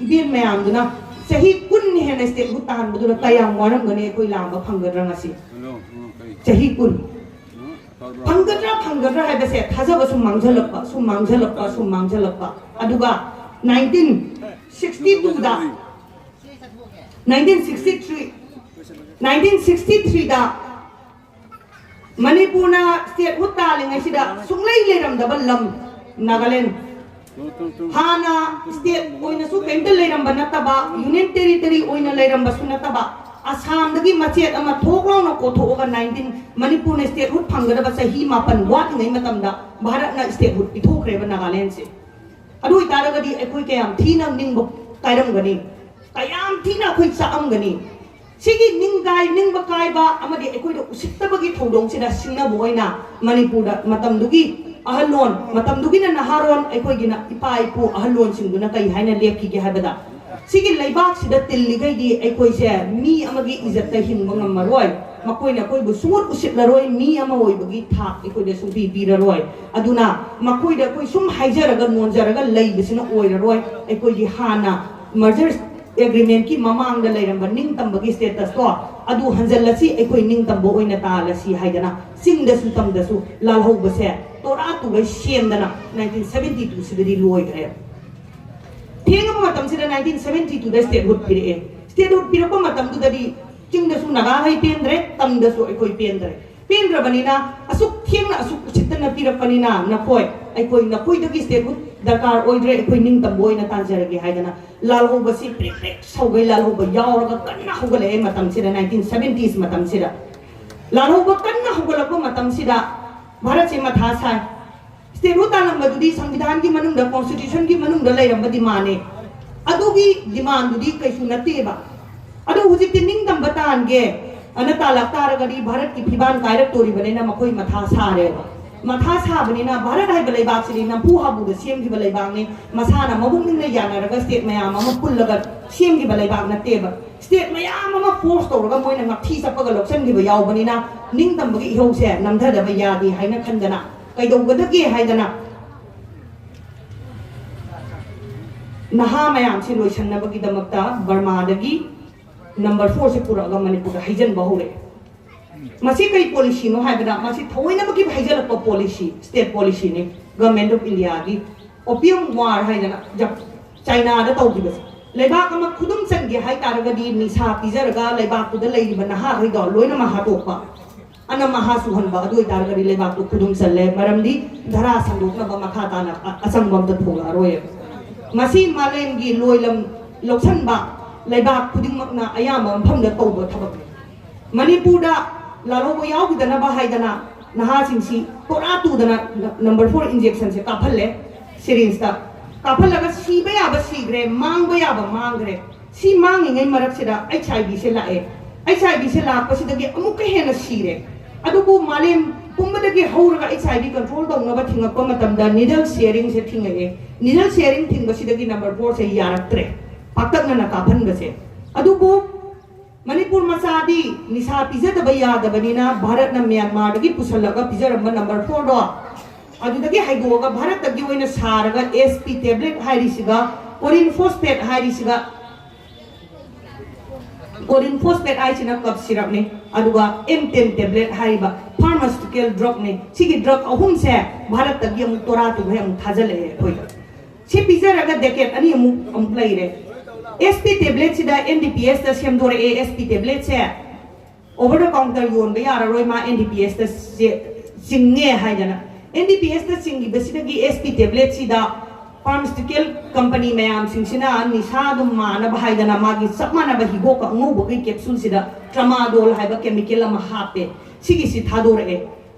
ꯏꯕꯦꯟ ꯃꯌꯥꯝꯗꯨꯅ ꯆꯍꯤ ꯀꯨꯟ ꯍꯦꯟꯅ statehood ꯇꯥꯟꯕꯗꯨꯅ ꯀꯌꯥꯝ ꯋꯥꯔꯝꯒꯅꯤ? ꯑꯩꯈꯣꯏ ꯂꯥꯝꯕ ꯐꯪꯒꯗ꯭ꯔꯥ ꯉꯁꯤ? ꯆꯍꯤ ꯀꯨꯟ꯫ ꯐꯪꯒꯗ꯭ꯔꯥ ꯐꯪꯒꯗ꯭ꯔꯥ ꯍꯥꯏꯕꯁꯦ ꯊꯥꯖꯕ ꯁꯨꯝ ꯃꯥꯡꯁꯤꯜꯂꯛꯄ, ꯁꯨꯝ ꯃꯥꯡꯁꯤꯜꯂꯛꯄ, ꯁꯨꯝ ꯃꯥꯡꯁꯤꯜꯂꯛꯄ꯫ ꯑꯗꯨꯒ nineteen sixty twoꯗ, nineteen sixty three, nineteen sixty threeꯗ ꯃꯅꯤꯄꯨꯔꯅ statehood ꯇꯥꯜꯂꯤꯉꯩꯁꯤꯗ ꯁꯨꯡꯂꯩ ꯂꯩꯔꯝꯗꯕ ꯂꯝ ꯅꯥꯒꯥꯂꯦꯟ꯫ ꯍꯥꯟꯅ state ꯑꯣꯏꯅꯁꯨ ꯀꯔꯤꯝꯇ ꯂꯩꯔꯝꯕ ꯅꯠꯇꯕ, union territory ꯑꯣꯏꯅ ꯂꯩꯔꯝꯕꯁꯨ ꯅꯠꯇꯕ, ꯑꯁꯥꯝꯗꯒꯤ ꯃꯆꯦꯠ ꯑꯃ ꯊꯣꯛ ꯂꯥꯎꯅ ꯀꯣꯊꯣꯛꯑꯒ nineteen, ꯃꯅꯤꯄꯨꯔꯅ statehood ꯐꯪꯒꯗꯕ ꯆꯍꯤ ꯃꯥꯄꯟ ꯋꯥꯠꯂꯤꯉꯩ ꯃꯇꯝꯗ ꯚꯥꯔꯠꯅ statehood ꯄꯤꯊꯣꯛꯈ꯭ꯔꯦꯕ ꯅꯥꯒꯥꯂꯦꯟꯁꯦ꯫ ꯑꯗꯨ ꯑꯣꯏꯇꯥꯔꯒꯗꯤ ꯑꯩꯈꯣꯏ ꯀꯌꯥꯝ ꯊꯤꯅ ꯅꯤꯡꯕ ꯀꯥꯏꯔꯝꯒꯅꯤ, ꯀꯌꯥꯝ ꯊꯤꯅ ꯑꯩꯈꯣꯏ ꯆꯥꯛꯑꯝꯒꯅꯤ꯫ ꯁꯤꯒꯤ ꯅꯤꯡꯒꯥꯏ ꯅꯤꯡꯕ ꯀꯥꯏꯕ ꯑꯃꯗꯤ ꯑꯩꯈꯣꯏꯗ ꯎꯁꯤꯠꯇꯕꯒꯤ ꯊꯧꯗꯣꯛꯁꯤꯗ ꯁꯤꯡꯅꯕ ꯑꯣꯏꯅ ꯃꯅꯤꯄꯨꯔꯗ ꯃꯇꯝꯗꯨꯒꯤ ꯑꯍꯜꯂꯣꯟ, ꯃꯇꯝꯗꯨꯒꯤꯅ ꯅꯍꯥꯔꯣꯟ, ꯑꯩꯈꯣꯏꯒꯤꯅ ꯏꯄꯥ ꯏꯄꯨ ꯑꯍꯜꯂꯣꯟꯁꯤꯡꯗꯨꯅ ꯀꯩ ꯍꯥꯏꯅ ꯂꯦꯞꯈꯤꯒꯦ ꯍꯥꯏꯕꯗ, ꯁꯤꯒꯤ ꯂꯩꯕꯥꯛꯁꯤꯗ ꯇꯤꯜꯂꯤꯈꯩꯗꯤ ꯑꯩꯈꯣꯏꯁꯦ ꯃꯤ ꯑꯃꯒꯤ ꯏꯖꯠꯇ ꯍꯤꯡꯕ ꯉꯝꯃꯔꯣꯏ, ꯃꯈꯣꯏꯅ ꯑꯩꯈꯣꯏꯕꯨ ꯁꯨꯡꯎꯠ ꯎꯁꯤꯠꯂꯔꯣꯏ, ꯃꯤ ꯑꯃ ꯑꯣꯏꯕꯒꯤ ꯊꯥꯛ ꯑꯩꯈꯣꯏꯗ ꯁꯨꯡꯄꯤ ꯄꯤꯔꯔꯣꯏ꯫ ꯑꯗꯨꯅ ꯃꯈꯣꯏꯗ ꯑꯩꯈꯣꯏ ꯁꯨꯝ ꯍꯥꯏꯖꯔꯒ ꯅꯣꯟꯖꯔꯒ ꯂꯩꯕꯁꯤꯅ ꯑꯣꯏꯔꯔꯣꯏ꯫ ꯑꯩꯈꯣꯏꯒꯤ ꯍꯥꯟꯅ merger agreementꯀꯤ ꯃꯃꯥꯡꯗ ꯂꯩꯔꯝꯕ ꯅꯤꯡꯇꯝꯕꯒꯤ statusꯇꯣ ꯑꯗꯨ ꯍꯟꯖꯜꯂꯁꯤ, ꯑꯩꯈꯣꯏ ꯅꯤꯡꯇꯝꯕ ꯑꯣꯏꯅ ꯇꯥꯜꯂꯁꯤ ꯍꯥꯏꯗꯅ ꯆꯤꯡꯗꯁꯨ ꯇꯝꯗꯁꯨ ꯂꯥꯜꯍꯧꯕꯁꯦ ꯇꯣꯔꯥ ꯇꯨꯒꯩ ꯁꯦꯝꯗꯅ ꯅꯥꯏꯟꯇꯤꯟ ꯁꯚꯦꯟꯇꯤ ꯇꯨ ꯁꯤꯗꯗꯤ ꯂꯣꯏꯈ꯭ꯔꯦ꯫ ꯊꯦꯡꯉꯕ ꯃꯇꯝꯁꯤꯗ ꯅꯥꯏꯟꯇꯤꯟ ꯁꯚꯦꯟꯇꯤ ꯇꯨꯗ ꯁ꯭ꯇꯦꯠꯍꯨꯗ ꯄꯤꯔꯛꯑꯦ꯫ ꯁ꯭ꯇꯦꯠꯍꯨꯗ ꯄꯤꯔꯛꯄ ꯃꯇꯝꯗꯨꯗꯗꯤ ꯆꯤꯡꯗꯁꯨ ꯅꯥꯒꯥꯈꯩ ꯄꯦꯟꯗ꯭ꯔꯦ, ꯇꯝꯗꯁꯨ ꯑꯩꯈꯣꯏ ꯄꯦꯟꯗ꯭ꯔꯦ꯫ ꯄꯦꯟꯗ꯭ꯔꯕꯅꯤꯅ ꯑꯁꯨꯛ ꯊꯦꯡꯅ ꯑꯁꯨꯛ ꯎꯁꯤꯠꯇꯅ ꯄꯤꯔꯛꯄꯅꯤꯅ ꯅꯈꯣꯏ, ꯑꯩꯈꯣꯏ ꯅꯈꯣꯏꯗꯒꯤ ꯁ꯭ꯇꯦꯠꯍꯨꯗ ꯗꯔꯀꯥꯔ ꯑꯣꯏꯗ꯭ꯔꯦ, ꯑꯩꯈꯣꯏ ꯅꯤꯡꯇꯝꯕ ꯑꯣꯏꯅ ꯇꯥꯟꯖꯔꯒꯦ ꯍꯥꯏꯗꯅ ꯂꯥꯜꯍꯧꯕꯁꯤ ꯄ꯭ꯔꯤꯛ ꯄ꯭ꯔꯤꯛ ꯁꯧꯒꯩ ꯂꯥꯜꯍꯧꯕ ꯌꯥꯎꯔꯒ ꯀꯟꯅ ꯍꯧꯒꯠꯂꯛꯑꯦ ꯃꯇꯝꯁꯤꯗ, ꯅꯥꯏꯟꯇꯤꯟ ꯁꯚꯦꯟꯇꯤꯁ ꯃꯇꯝꯁꯤꯗ꯫ ꯂꯥꯜꯍꯧꯕ ꯀꯟꯅ ꯍꯧꯒꯠꯂꯛꯄ ꯃꯇꯝꯁꯤꯗ ꯚꯥꯔꯠꯁꯦ ꯃꯊꯥ ꯁꯥꯏ꯫ ꯁ꯭ꯇꯦꯠꯍꯨꯗ ꯇꯥꯜꯂꯝꯕꯗꯨꯗꯤ ꯁꯪꯕꯤꯙꯥꯟꯒꯤ ꯃꯅꯨꯡꯗ, ꯀꯣꯟꯁꯇꯤꯇ꯭ꯌꯨꯁꯟꯒꯤ ꯃꯅꯨꯡꯗ ꯂꯩꯔꯝꯕ ꯗꯤꯃꯥꯟꯅꯦ꯫ ꯑꯗꯨꯒꯤ ꯗꯤꯃꯥꯟꯗꯨꯗꯤ ꯀꯩꯁꯨ ꯅꯠꯇꯦꯕ꯫ ꯑꯗꯣ ꯍꯧꯖꯤꯛꯇꯤ ꯅꯤꯡꯇꯝꯕ ꯇꯥꯟꯒꯦ ꯑꯅ ꯇꯥꯜꯂꯛ ꯇꯥꯔꯒꯗꯤ ꯚꯥꯔꯠꯀꯤ ꯐꯤꯕꯥꯟ ꯀꯥꯏꯔꯛꯇꯣꯔꯤꯕꯅꯤꯅ ꯃꯈꯣꯏ ꯃꯊꯥ ꯁꯥꯔꯦꯕ꯫ ꯃꯊꯥ ꯁꯥꯕꯅꯤꯅ ꯚꯥꯔꯠ ꯍꯥꯏꯕ ꯂꯩꯕꯥꯛꯁꯤꯗꯤ ꯅꯝꯐꯨ ꯍꯥꯕꯨꯗ ꯁꯦꯝꯈꯤꯕ ꯂꯩꯕꯥꯛꯅꯤ꯫ ꯃꯁꯥꯅ ꯃꯕꯨꯛꯅꯤꯡꯅ ꯌꯥꯅꯔꯒ ꯁ꯭ꯇꯦꯠ ꯃꯌꯥꯝ ꯑꯃ ꯄꯨꯜꯂꯒ ꯁꯦꯝꯈꯤꯕ ꯂꯩꯕꯥꯛ ꯅꯠꯇꯦꯕ꯫ ꯁ꯭ꯇꯦꯠ ꯃꯌꯥꯝ ꯑꯃ ꯐꯣꯔꯁ ꯇꯧꯔꯒ ꯃꯣꯏꯅ ꯉꯛꯊꯤ ꯆꯞꯄꯒ ꯂꯧꯁꯤꯟꯈꯤꯕ ꯌꯥꯎꯕꯅꯤꯅ ꯅꯤꯡꯇꯝꯕꯒꯤ ꯏꯍꯧꯁꯦ ꯅꯝꯊꯗꯕ ꯌꯥꯗꯦ ꯍꯥꯏꯅ ꯈꯟꯗꯅ ꯀꯩꯗꯧꯒꯗꯒꯦ ꯍꯥꯏꯗꯅ ꯅꯍꯥ ꯃꯌꯥꯝꯁꯤ ꯂꯣꯏꯁꯤꯟꯅꯕꯒꯤꯗꯃꯛꯇ ꯕꯔꯃꯥꯗꯒꯤ ꯅꯝꯕꯔ ꯐꯣꯔꯁꯦ ꯄꯨꯔꯛꯑꯒ ꯃꯅꯤꯄꯨꯔꯗ ꯍꯩꯖꯤꯟꯕ ꯍꯧꯔꯛꯑꯦ꯫ ꯃꯁꯤ ꯀꯩ ꯄꯣꯂꯤꯁꯤꯅꯣ ꯍꯥꯏꯕꯗ ꯃꯁꯤ ꯊꯑꯣꯏꯅꯃꯛꯀꯤ ꯍꯩꯖꯤꯜꯂꯛꯄ ꯄꯣꯂꯤꯁꯤ, ꯁ꯭ꯇꯦꯠ ꯄꯣꯂꯤꯁꯤꯅꯤ꯫ ꯒꯚꯔꯟꯃꯦꯟꯠ ꯑꯣꯐ ꯏꯟꯗꯤꯌꯥꯒꯤ ꯑꯣꯄꯤꯌꯝ ꯋꯥꯔ ꯍꯥꯏꯗꯅ ꯖꯞ-, ꯆꯥꯏꯅꯥꯗ ꯇꯧꯈꯤꯕꯁꯦ꯫ ꯂꯩꯕꯥꯛ ꯑꯃ ꯈꯨꯗꯨꯝ ꯆꯟꯒꯦ ꯍꯥꯏ ꯇꯥꯔꯒꯗꯤ ꯅꯤꯁꯥ ꯄꯤꯖꯔꯒ ꯂꯩꯕꯥꯛꯇꯨꯗ ꯂꯩꯔꯤꯕ ꯅꯍꯥꯈꯩꯗꯣ ꯂꯣꯏꯅꯃꯛ ꯍꯥꯠꯇꯣꯛꯄ, ꯑꯅꯝ ꯑꯍꯥ ꯁꯨꯍꯟꯕ, ꯑꯗꯨ ꯑꯣꯏꯇꯥꯔꯒꯗꯤ ꯂꯩꯕꯥꯛꯇꯨ ꯈꯨꯗꯨꯝ ꯆꯜꯂꯦ꯫ ꯃꯔꯝꯗꯤ ꯙꯔꯥ ꯁꯟꯗꯣꯛꯅꯕ ꯃꯈꯥ ꯇꯥꯅ ꯑ-, ꯑꯆꯪꯕ ꯑꯝꯇ ꯊꯣꯛꯂꯛꯑꯔꯣꯏꯕ꯫ ꯃꯁꯤ ꯃꯥꯂꯦꯝꯒꯤ ꯂꯣꯏꯂꯝ ꯂꯧꯁꯟꯕ ꯂꯩꯕꯥꯛ ꯈꯨꯗꯤꯡꯃꯛꯅ ꯑꯌꯥꯝꯕ ꯃꯐꯝꯗ ꯇꯧꯕ ꯊꯕꯛꯅꯤ꯫ ꯃꯅꯤꯄꯨꯔꯗ ꯂꯥꯜꯍꯧꯕ ꯌꯥꯎꯈꯤꯗꯅꯕ ꯍꯥꯏꯗꯅ ꯅꯍꯥꯁꯤꯡꯁꯤ ꯇꯣꯔꯥ ꯇꯨꯗꯅ ꯅꯝꯕꯔ ꯐꯣꯔ ꯏꯟꯖꯦꯛꯁꯟꯁꯦ ꯀꯥꯞꯍꯜꯂꯦ ꯁꯤꯔꯤꯟꯁꯇ꯫ ꯀꯥꯞꯍꯜꯂꯒ ꯁꯤꯕ ꯌꯥꯕ ꯁꯤꯈ꯭ꯔꯦ, ꯃꯥꯡꯕ ꯌꯥꯕ ꯃꯥꯡꯈ꯭ꯔꯦ꯫ ꯁꯤ ꯃꯥꯡꯉꯤꯉꯩ ꯃꯔꯛꯁꯤꯗ ꯑꯩꯆ ꯑꯥꯏ ꯚꯤꯁꯦ ꯂꯥꯛꯑꯦ꯫ ꯑꯩꯆ ꯑꯥꯏ ꯚꯤꯁꯦ ꯂꯥꯛꯄꯁꯤꯗꯒꯤ ꯑꯃꯨꯛꯀ ꯍꯦꯟꯅ ꯁꯤꯔꯦ꯫ ꯑꯗꯨꯕꯨ ꯃꯥꯂꯦꯝ ꯄꯨꯝꯕꯗꯒꯤ ꯍꯧꯔꯒ ꯑꯩꯆ ꯑꯥꯏ ꯚꯤ ꯀꯟꯇ꯭ꯔꯣꯜ ꯇꯧꯅꯕ ꯊꯤꯡꯉꯛꯄ ꯃꯇꯝꯗ ꯅꯤꯗꯜ ꯁꯤꯌꯔꯤꯡꯁꯦ ꯊꯤꯡꯉꯛꯑꯦ꯫ ꯅꯤꯗꯜ ꯁꯤꯌꯔꯤꯡ ꯊꯤꯡꯕꯁꯤꯗꯒꯤ ꯅꯝꯕꯔ ꯐꯣꯔꯁꯦ ꯌꯥꯔꯛꯇ꯭ꯔꯦ ꯄꯥꯛꯇꯛꯅꯅ ꯀꯥꯞꯍꯟꯕꯁꯦ꯫ ꯑꯗꯨꯕꯨ ꯃꯅꯤꯄꯨꯔ ꯃꯆꯥꯗꯤ ꯅꯤꯁꯥ ꯄꯤꯖꯗꯕ ꯌꯥꯗꯕꯅꯤꯅ ꯚꯥꯔꯠꯅ ꯃ꯭ꯌꯥꯟꯃꯥꯔꯗꯒꯤ ꯄꯨꯁꯜꯂꯒ ꯄꯤꯖꯔꯝꯕ ꯅꯝꯕꯔ ꯐꯣꯔꯗꯣ ꯑꯗꯨꯗꯒꯤ ꯍꯩꯗꯣꯛꯑꯒ ꯚꯥꯔꯠꯇꯒꯤ ꯑꯣꯏꯅ ꯁꯥꯔꯒ ꯑꯦꯁ ꯄꯤ ꯇꯦꯕ꯭ꯂꯦꯠ ꯍꯥꯏꯔꯤꯁꯤꯒ, ꯀꯣꯔꯤꯟ ꯐꯣꯁꯐꯦꯠ ꯍꯥꯏꯔꯤꯁꯤꯒ, Codeine phosphate ꯍꯥꯏꯁꯤꯅ cough syrupꯅꯤ, ꯑꯗꯨꯒ ꯑꯦꯝ ꯇꯦꯟ tablet ꯍꯥꯏꯔꯤꯕ pharmaceutical drugꯅꯤ꯫ ꯁꯤꯒꯤ drug ꯑꯍꯨꯝꯁꯦ ꯚꯥꯔꯠꯇꯒꯤ ꯑꯃꯨꯛ ꯇꯣꯔꯥ ꯇꯨꯈꯩ ꯑꯃꯨꯛ ꯊꯥꯖꯤꯜꯂꯛꯑꯦ ꯑꯩꯈꯣꯏꯗ꯫ ꯁꯤ ꯄꯤꯖꯔꯒ decade ꯑꯅꯤ ꯑꯃꯨꯛ ꯑꯃꯨꯛ ꯂꯩꯔꯦ꯫ SP tabletꯁꯤꯗ NDPSꯇ ꯁꯦꯝꯗꯣꯔꯛꯑꯦ꯫ SP tabletꯁꯦ over the counter ꯌꯣꯟꯕ ꯌꯥꯔꯔꯣꯏ, ꯃꯥ NDPSꯇ ꯆꯦ- ꯆꯤꯡꯉꯦ ꯍꯥꯏꯗꯅ꯫ NDPSꯇ ꯆꯤꯡꯈꯤꯕꯁꯤꯗꯒꯤ SP tabletꯁꯤꯗ pharmaceutical company ꯃꯌꯥꯝꯁꯤꯡꯁꯤꯅ ꯅꯤꯁꯥ ꯑꯗꯨꯝ ꯃꯥꯟꯅꯕ ꯍꯥꯏꯗꯅ ꯃꯥꯒꯤ ꯆꯞ ꯃꯥꯟꯅꯕ ꯍꯤꯒꯣꯛꯀ ꯑꯉꯧꯕꯒꯤ capsuleꯁꯤꯗ tramadol ꯍꯥꯏꯕ chemical ꯑꯃ ꯍꯥꯞꯄꯦ꯫ ꯁꯤꯒꯤꯁꯤ ꯊꯥꯗꯣꯔꯛꯑꯦ꯫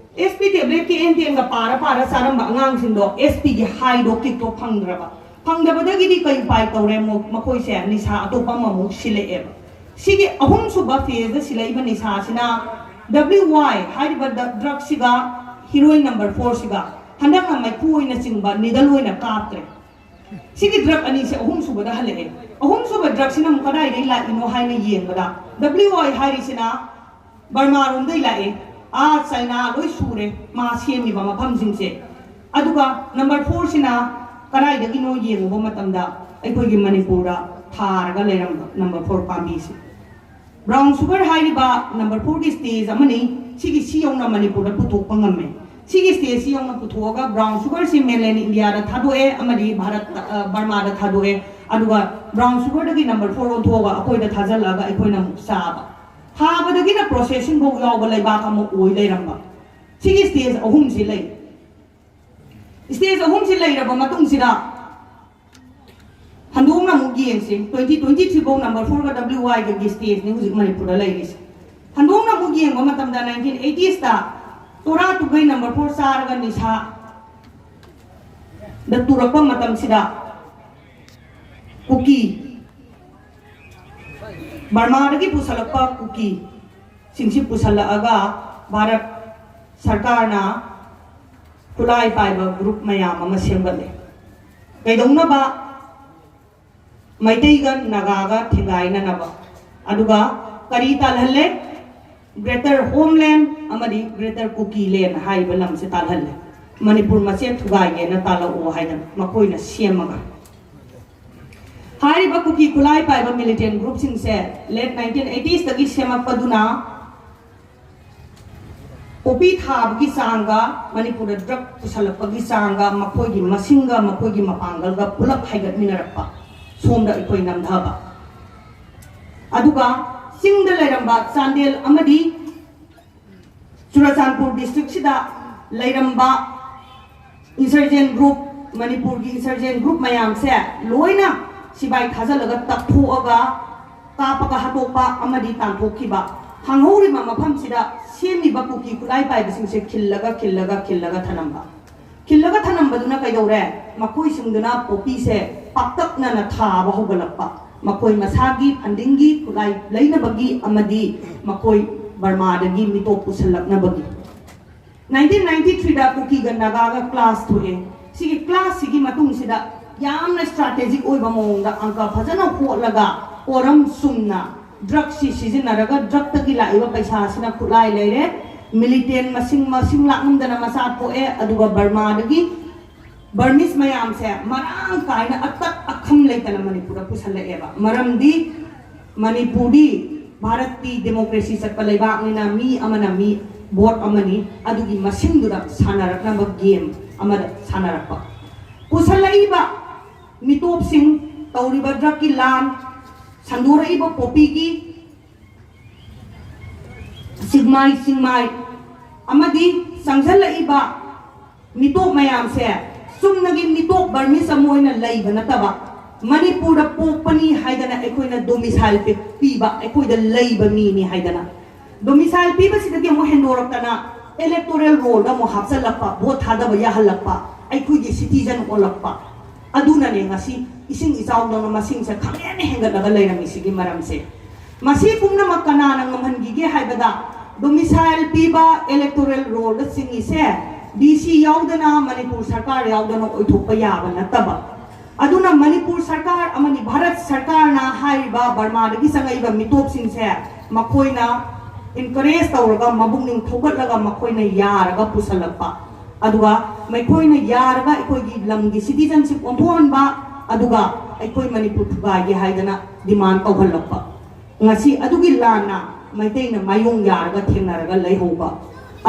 SP tabletꯀꯤ ꯑꯦꯟꯇꯦꯟꯒ ꯄꯥꯔ ꯄꯥꯔ ꯆꯥꯔꯝꯕ ꯑꯉꯥꯡꯁꯤꯡꯗꯣ SPꯒꯤ highꯗꯣ kickꯇꯣ ꯐꯪꯗ꯭ꯔꯕ꯫ ꯐꯪꯗꯕꯗꯒꯤꯗꯤ ꯀꯩ ꯎꯄꯥꯏ ꯇꯧꯔꯦ? ꯃꯣ- ꯃꯈꯣꯏꯁꯦ ꯅꯤꯁꯥ ꯑꯇꯣꯞꯄ ꯑꯃꯃꯨꯛ ꯁꯤꯜꯂꯛꯑꯦꯕ꯫ ꯁꯤꯒꯤ ꯑꯍꯨꯝꯁꯨꯕ phaseꯇ ꯁꯤꯜꯂꯛꯏꯕ ꯅꯤꯁꯥꯁꯤꯅ WY ꯍꯥꯏꯔꯤꯕ ꯗ- drugꯁꯤꯒ heroin number fourꯁꯤꯒ ꯍꯟꯗꯛꯅ ꯃꯩꯈꯨ ꯑꯣꯏꯅ ꯆꯤꯡꯕ needle ꯑꯣꯏꯅ ꯀꯥꯞꯇ꯭ꯔꯦ꯫ ꯁꯤꯒꯤ drug ꯑꯅꯤꯁꯦ ꯑꯍꯨꯝꯁꯨꯕꯗ ꯍꯜꯂꯛꯑꯦ꯫ ꯑꯍꯨꯝꯁꯨꯕ drugꯁꯤꯅ ꯑꯃꯨꯛ ꯀꯗꯥꯏꯗꯒꯤ ꯂꯥꯛꯏꯅꯣ ꯍꯥꯏꯅ ꯌꯦꯡꯕꯗ, WY ꯍꯥꯏꯔꯤꯁꯤꯅ ꯕꯔꯃꯥꯔꯣꯝꯗꯩ ꯂꯥꯛꯑꯦ꯫ ꯑꯥ ꯆꯥꯏꯅꯥ ꯂꯣꯏ ꯁꯨꯔꯦ ꯃꯥ ꯁꯦꯝꯃꯤꯕ ꯃꯐꯝꯁꯤꯡꯁꯦ꯫ ꯑꯗꯨꯒ number fourꯁꯤꯅ ꯀꯗꯥꯏꯗꯒꯤꯅꯣ ꯌꯦꯡꯉꯨꯕ ꯃꯇꯝꯗ ꯑꯩꯈꯣꯏꯒꯤ ꯃꯅꯤꯄꯨꯔꯗ ꯊꯥꯔꯒ ꯂꯩꯔꯝꯕ number four ꯄꯥꯝꯕꯤꯁꯦ꯫ Brown sugar ꯍꯥꯏꯔꯤꯕ number fourꯒꯤ stage ꯑꯃꯅꯤ꯫ ꯁꯤꯒꯤ ꯁꯤ ꯌꯧꯅ ꯃꯅꯤꯄꯨꯔꯗ ꯄꯨꯊꯣꯛꯄ ꯉꯝꯃꯦ꯫ ꯁꯤꯒꯤ stageꯁꯤ ꯌꯧꯅ ꯄꯨꯊꯣꯛꯑꯒ brown sugarꯁꯤ mainland Indiaꯗ ꯊꯥꯗꯣꯛꯑꯦ ꯑꯃꯗꯤ ꯚꯥꯔꯠꯇ, ꯑ, ꯕꯔꯃꯥꯗ ꯊꯥꯗꯣꯛꯑꯦ꯫ ꯑꯗꯨꯒ brown sugarꯗꯒꯤ number four ꯑꯣꯟꯊꯣꯛꯑꯒ ꯑꯩꯈꯣꯏꯗ ꯊꯥꯖꯤꯜꯂꯛꯑꯒ ꯑꯩꯈꯣꯏꯅ ꯑꯃꯨꯛ ꯆꯥꯕ꯫ ꯊꯥꯕꯗꯒꯤꯅ processing ꯐꯥꯎ ꯌꯥꯎꯕ ꯂꯩꯕꯥꯛ ꯑꯃ ꯑꯣꯏ ꯂꯩꯔꯝꯕ꯫ ꯁꯤꯒꯤ stage ꯑꯍꯨꯝꯁꯤ ꯂꯩ꯫ Stage ꯑꯍꯨꯝꯁꯤ ꯂꯩꯔꯕ ꯃꯇꯨꯡꯁꯤꯗ ꯍꯟꯗꯣꯛꯅ ꯑꯃꯨꯛ ꯌꯦꯡꯁꯤ꯫ Twenty twenty three ꯐꯥꯎ number fourꯒ WYꯒꯒꯤ stageꯅꯤ ꯍꯧꯖꯤꯛ ꯃꯅꯤꯄꯨꯔꯗ ꯂꯩꯔꯤꯁꯦ꯫ ꯍꯟꯗꯣꯛꯅ ꯑꯃꯨꯛ ꯌꯦꯡꯕ ꯃꯇꯝꯗ nineteen eightieesꯇ ꯇꯣꯔꯥ ꯇꯨꯒꯩ number four ꯆꯥꯔꯒ ꯅꯤꯁꯥꯗ ꯇꯨꯔꯛꯄ ꯃꯇꯝꯁꯤꯗ ꯀꯨꯀꯤ, ꯕꯔꯃꯥꯗꯒꯤ ꯄꯨꯁꯜꯂꯛꯄ ꯀꯨꯀꯤꯁꯤꯡꯁꯤ ꯄꯨꯁꯜꯂꯛꯑꯒ ꯚꯥꯔꯠ ꯁꯔꯀꯥꯔꯅ ꯈꯨꯠꯂꯥꯏ ꯄꯥꯏꯕ group ꯃꯌꯥꯝ ꯑꯃ ꯁꯦꯝꯒꯠꯂꯦ꯫ ꯀꯩꯗꯧꯅꯕ? ꯃꯩꯇꯩꯒ ꯅꯥꯒꯥꯒ ꯊꯤꯡꯒꯥꯏꯅꯅꯕ꯫ ꯑꯗꯨꯒ ꯀꯔꯤ ꯇꯥꯜꯍꯜꯂꯦ? Greater Homeland ꯑꯃꯗꯤ Greater Kukiland ꯍꯥꯏꯔꯤꯕ ꯂꯝꯁꯦ ꯇꯥꯜꯍꯜꯂꯦ꯫ ꯃꯅꯤꯄꯨꯔ ꯃꯁꯦ ꯊꯨꯒꯥꯏꯒꯦꯅ ꯇꯥꯜꯂꯛꯑꯣ ꯍꯥꯏꯗꯅ ꯃꯈꯣꯏꯅ ꯁꯦꯝꯃꯒ꯫ ꯍꯥꯏꯔꯤꯕ ꯀꯨꯀꯤ ꯈꯨꯠꯂꯥꯏ ꯄꯥꯏꯕ ꯃꯤꯂꯤꯇꯦꯟ ꯒ꯭ꯔꯨꯞꯁꯤꯡꯁꯦ ꯂꯦꯠ ꯅꯥꯏꯟꯇꯤꯟ ꯑꯩꯇꯤꯁꯇꯒꯤ ꯁꯦꯝꯃꯛꯄꯗꯨꯅ ꯄꯣꯄꯤ ꯊꯥꯕꯒꯤ ꯆꯥꯡꯒ ꯃꯅꯤꯄꯨꯔꯗ ꯗ꯭ꯔꯒ ꯄꯨꯁꯜꯂꯛꯄꯒꯤ ꯆꯥꯡꯒ ꯃꯈꯣꯏꯒꯤ ꯃꯁꯤꯡꯒ ꯃꯈꯣꯏꯒꯤ ꯃꯄꯥꯡꯒꯜꯒ ꯄꯨꯂꯞ ꯍꯥꯏꯒꯠꯃꯤꯟꯅꯔꯛꯄ, ꯁꯣꯝꯗ ꯑꯩꯈꯣꯏ ꯅꯝꯊꯕ꯫ ꯑꯗꯨꯒ ꯆꯤꯡꯗ ꯂꯩꯔꯝꯕ ꯆꯥꯟꯗꯦꯜ ꯑꯃꯗꯤ ꯆꯨꯔꯆꯥꯟꯄꯨꯔ ꯗꯤꯁꯇ꯭ꯔꯤꯛꯁꯤꯗ ꯂꯩꯔꯝꯕ ꯏꯟꯁꯔꯖꯦꯟ ꯒ꯭ꯔꯨꯞ, ꯃꯅꯤꯄꯨꯔꯒꯤ ꯏꯟꯁꯔꯖꯦꯟ ꯒ꯭ꯔꯨꯞ ꯃꯌꯥꯝꯁꯦ ꯂꯣꯏꯅ ꯁꯤꯕꯥꯏ ꯊꯥꯖꯤꯜꯂꯒ ꯇꯛꯊꯣꯛꯑꯒ ꯀꯥꯞꯄꯒ ꯍꯥꯠꯇꯣꯛꯄ ꯑꯃꯗꯤ ꯇꯥꯟꯊꯣꯛꯈꯤꯕ꯫ ꯍꯥꯡꯍꯧꯔꯤꯕ ꯃꯐꯝꯁꯤꯗ ꯁꯦꯝꯃꯤꯕ ꯀꯨꯀꯤ ꯈꯨꯠꯂꯥꯏ ꯄꯥꯏꯕꯁꯤꯡꯁꯦ ꯈꯤꯜꯂꯒ ꯈꯤꯜꯂꯒ ꯈꯤꯜꯂꯒ ꯊꯅꯝꯕ꯫ ꯈꯤꯜꯂꯒ ꯊꯅꯝꯕꯗꯨꯅ ꯀꯩꯗꯧꯔꯦ? ꯃꯈꯣꯏꯁꯤꯡꯗꯨꯅ ꯄꯣꯄꯤꯁꯦ ꯄꯥꯛꯇꯛꯅꯅ ꯊꯥꯕ ꯍꯧꯒꯠꯂꯛꯄ꯫ ꯃꯈꯣꯏ ꯃꯁꯥꯒꯤ ꯐꯟꯗꯤꯡꯒꯤ ꯈꯨꯠꯂꯥꯏ ꯂꯩꯅꯕꯒꯤ ꯑꯃꯗꯤ ꯃꯈꯣꯏ ꯕꯔꯃꯥꯗꯒꯤ ꯃꯤꯇꯣꯞ ꯄꯨꯁꯜꯂꯛꯅꯕꯒꯤ꯫ ꯅꯥꯏꯟꯇꯤꯟ ꯅꯥꯏꯟꯇꯤ ꯊ꯭ꯔꯤꯗ ꯀꯨꯀꯤꯒ ꯅꯥꯒꯥꯒ ꯀ꯭ꯂꯥꯁ ꯊꯣꯛꯑꯦ꯫ ꯁꯤꯒꯤ ꯀ꯭ꯂꯥꯁꯁꯤꯒꯤ ꯃꯇꯨꯡꯁꯤꯗ ꯌꯥꯝꯅ ꯁ꯭ꯇ꯭ꯔꯥꯇꯦꯖꯤꯛ ꯑꯣꯏꯕ ꯃꯑꯣꯡꯗ ꯑꯪꯀ ꯐꯖꯅ ꯍꯣꯠꯂꯒ ꯀꯣꯔꯝ ꯆꯨꯝꯅ ꯗ꯭ꯔꯒꯁꯤ ꯁꯤꯖꯤꯟꯅꯔꯒ ꯗ꯭ꯔꯒꯇꯒꯤ ꯂꯥꯛꯏꯕ ꯄꯩꯁꯥꯁꯤꯅ ꯈꯨꯠꯂꯥꯏ ꯂꯩꯔꯦ, ꯃꯤꯂꯤꯇꯦꯟ ꯃꯁꯤꯡ ꯃꯁꯤꯡ ꯂꯥꯛꯉꯝꯗꯅ ꯃꯆꯥ ꯄꯣꯛꯑꯦ, ꯑꯗꯨꯒ ꯕꯔꯃꯥꯗꯒꯤ ꯕꯔꯃꯤꯁ ꯃꯌꯥꯝꯁꯦ ꯃꯔꯥꯡ ꯀꯥꯏꯅ ꯑꯇꯠ ꯑꯈꯝ ꯂꯩꯇꯅ ꯃꯅꯤꯄꯨꯔꯗ ꯄꯨꯁꯜꯂꯛꯑꯦꯕ꯫ ꯃꯔꯝꯗꯤ ꯃꯅꯤꯄꯨꯔꯗꯤ ꯚꯥꯔꯠꯇꯤ ꯗꯦꯃꯣꯀ꯭ꯔꯦꯁꯤ ꯆꯠꯄ ꯂꯩꯕꯥꯛꯅꯤꯅ ꯃꯤ ꯑꯃꯅ ꯃꯤ ꯚꯣꯠ ꯑꯃꯅꯤ, ꯑꯗꯨꯒꯤ ꯃꯁꯤꯡꯗꯨꯗ ꯁꯥꯟꯅꯔꯛꯅꯕ ꯒꯦꯝ ꯑꯃꯗ ꯁꯥꯟꯅꯔꯛꯄ꯫ ꯄꯨꯁꯜꯂꯛꯏꯕ ꯃꯤꯇꯣꯞꯁꯤꯡ, ꯇꯧꯔꯤꯕ ꯗ꯭ꯔꯒꯀꯤ ꯂꯥꯟ, ꯁꯟꯗꯣꯔꯛꯏꯕ ꯄꯣꯄꯤꯒꯤ ꯆꯤꯡꯃꯥꯏ ꯆꯤꯡꯃꯥꯏ ꯑꯃꯗꯤ ꯆꯪꯁꯤꯜꯂꯛꯏꯕ ꯃꯤꯇꯣꯞ ꯃꯌꯥꯝꯁꯦ ꯆꯨꯝꯅꯒꯤ ꯃꯤꯇꯣꯞ ꯕꯔꯃꯤꯁ ꯑꯃ ꯑꯣꯏꯅ ꯂꯩꯕ ꯅꯠꯇꯕ, ꯃꯅꯤꯄꯨꯔꯗ ꯄꯣꯛꯄꯅꯤ ꯍꯥꯏꯗꯅ ꯑꯩꯈꯣꯏꯅ ꯗꯣꯃꯤꯁꯥꯏꯜ ꯄꯤ-, ꯄꯤꯕ, ꯑꯩꯈꯣꯏꯗ ꯂꯩꯕ ꯃꯤꯅꯤ ꯍꯥꯏꯗꯅ꯫ ꯗꯣꯃꯤꯁꯥꯏꯜ ꯄꯤꯕꯁꯤꯗꯒꯤ ꯑꯃꯨꯛ ꯍꯦꯟꯗꯣꯔꯛꯇꯅ ꯏꯂꯦꯛꯇꯣꯔꯦꯜ ꯔꯣꯜꯗ ꯑꯃꯨꯛ ꯍꯥꯞꯆꯜꯂꯛꯄ, ꯚꯣꯠ ꯊꯥꯗꯕ ꯌꯥꯍꯜꯂꯛꯄ, ꯑꯩꯈꯣꯏꯒꯤ ꯁꯤꯇꯤꯖꯟ ꯑꯣꯜꯂꯛꯄ꯫ ꯑꯗꯨꯅꯅꯦ ꯉꯁꯤ ꯏꯁꯤꯡ ꯏꯆꯥꯎꯗꯧꯅ ꯃꯁꯤꯡꯁꯦ ꯈꯪꯍꯦꯟ ꯍꯦꯟꯒꯠꯂꯒ ꯂꯩꯔꯝꯃꯤꯁꯤꯒꯤ ꯃꯔꯝꯁꯦ꯫ ꯃꯁꯤ ꯄꯨꯝꯅꯃꯛ ꯀꯅꯥꯅ ꯉꯝꯍꯟꯈꯤꯒꯦ ꯍꯥꯏꯕꯗ, ꯗꯣꯃꯤꯁꯥꯏꯜ ꯄꯤꯕ, ꯏꯂꯦꯛꯇꯣꯔꯦꯜ ꯔꯣꯜꯗ ꯆꯤꯡꯉꯤꯁꯦ ꯗꯤ ꯁꯤ ꯌꯥꯎꯗꯅ, ꯃꯅꯤꯄꯨꯔ ꯁꯔꯀꯥꯔ ꯌꯥꯎꯗꯅ ꯑꯣꯏꯊꯣꯛꯄ ꯌꯥꯕ ꯅꯠꯇꯕ꯫ ꯑꯗꯨꯅ ꯃꯅꯤꯄꯨꯔ ꯁꯔꯀꯥꯔ ꯑꯃꯗꯤ ꯚꯥꯔꯠ ꯁꯔꯀꯥꯔꯅ ꯍꯥꯏꯔꯤꯕ ꯕꯔꯃꯥꯗꯒꯤ ꯆꯪꯉꯛꯏꯕ ꯃꯤꯇꯣꯞꯁꯤꯡꯁꯦ ꯃꯈꯣꯏꯅ ꯏꯟꯀꯔꯦꯖ ꯇꯧꯔꯒ, ꯃꯕꯨꯛꯅꯤꯡ ꯊꯧꯒꯠꯂꯒ ꯃꯈꯣꯏꯅ ꯌꯥꯔꯒ ꯄꯨꯁꯜꯂꯛꯄ, ꯑꯗꯨꯒ ꯃꯈꯣꯏꯅ ꯌꯥꯔꯒ ꯑꯩꯈꯣꯏꯒꯤ ꯂꯝꯒꯤ ꯁꯤꯇꯤꯖꯟꯁꯤꯞ ꯑꯣꯟꯊꯣꯛꯍꯟꯕ, ꯑꯗꯨꯒ ꯑꯩꯈꯣꯏ ꯃꯅꯤꯄꯨꯔ ꯊꯨꯒꯥꯏꯒꯦ ꯍꯥꯏꯗꯅ ꯗꯤꯃꯥꯟ ꯇꯧꯍꯜꯂꯛꯄ꯫ ꯉꯁꯤ ꯑꯗꯨꯒꯤ ꯂꯥꯟꯅ ꯃꯩꯇꯩꯅ ꯃꯥꯌꯣꯡ ꯌꯥꯔꯒ ꯊꯦꯡꯅꯔꯒ ꯂꯩꯍꯧꯕ꯫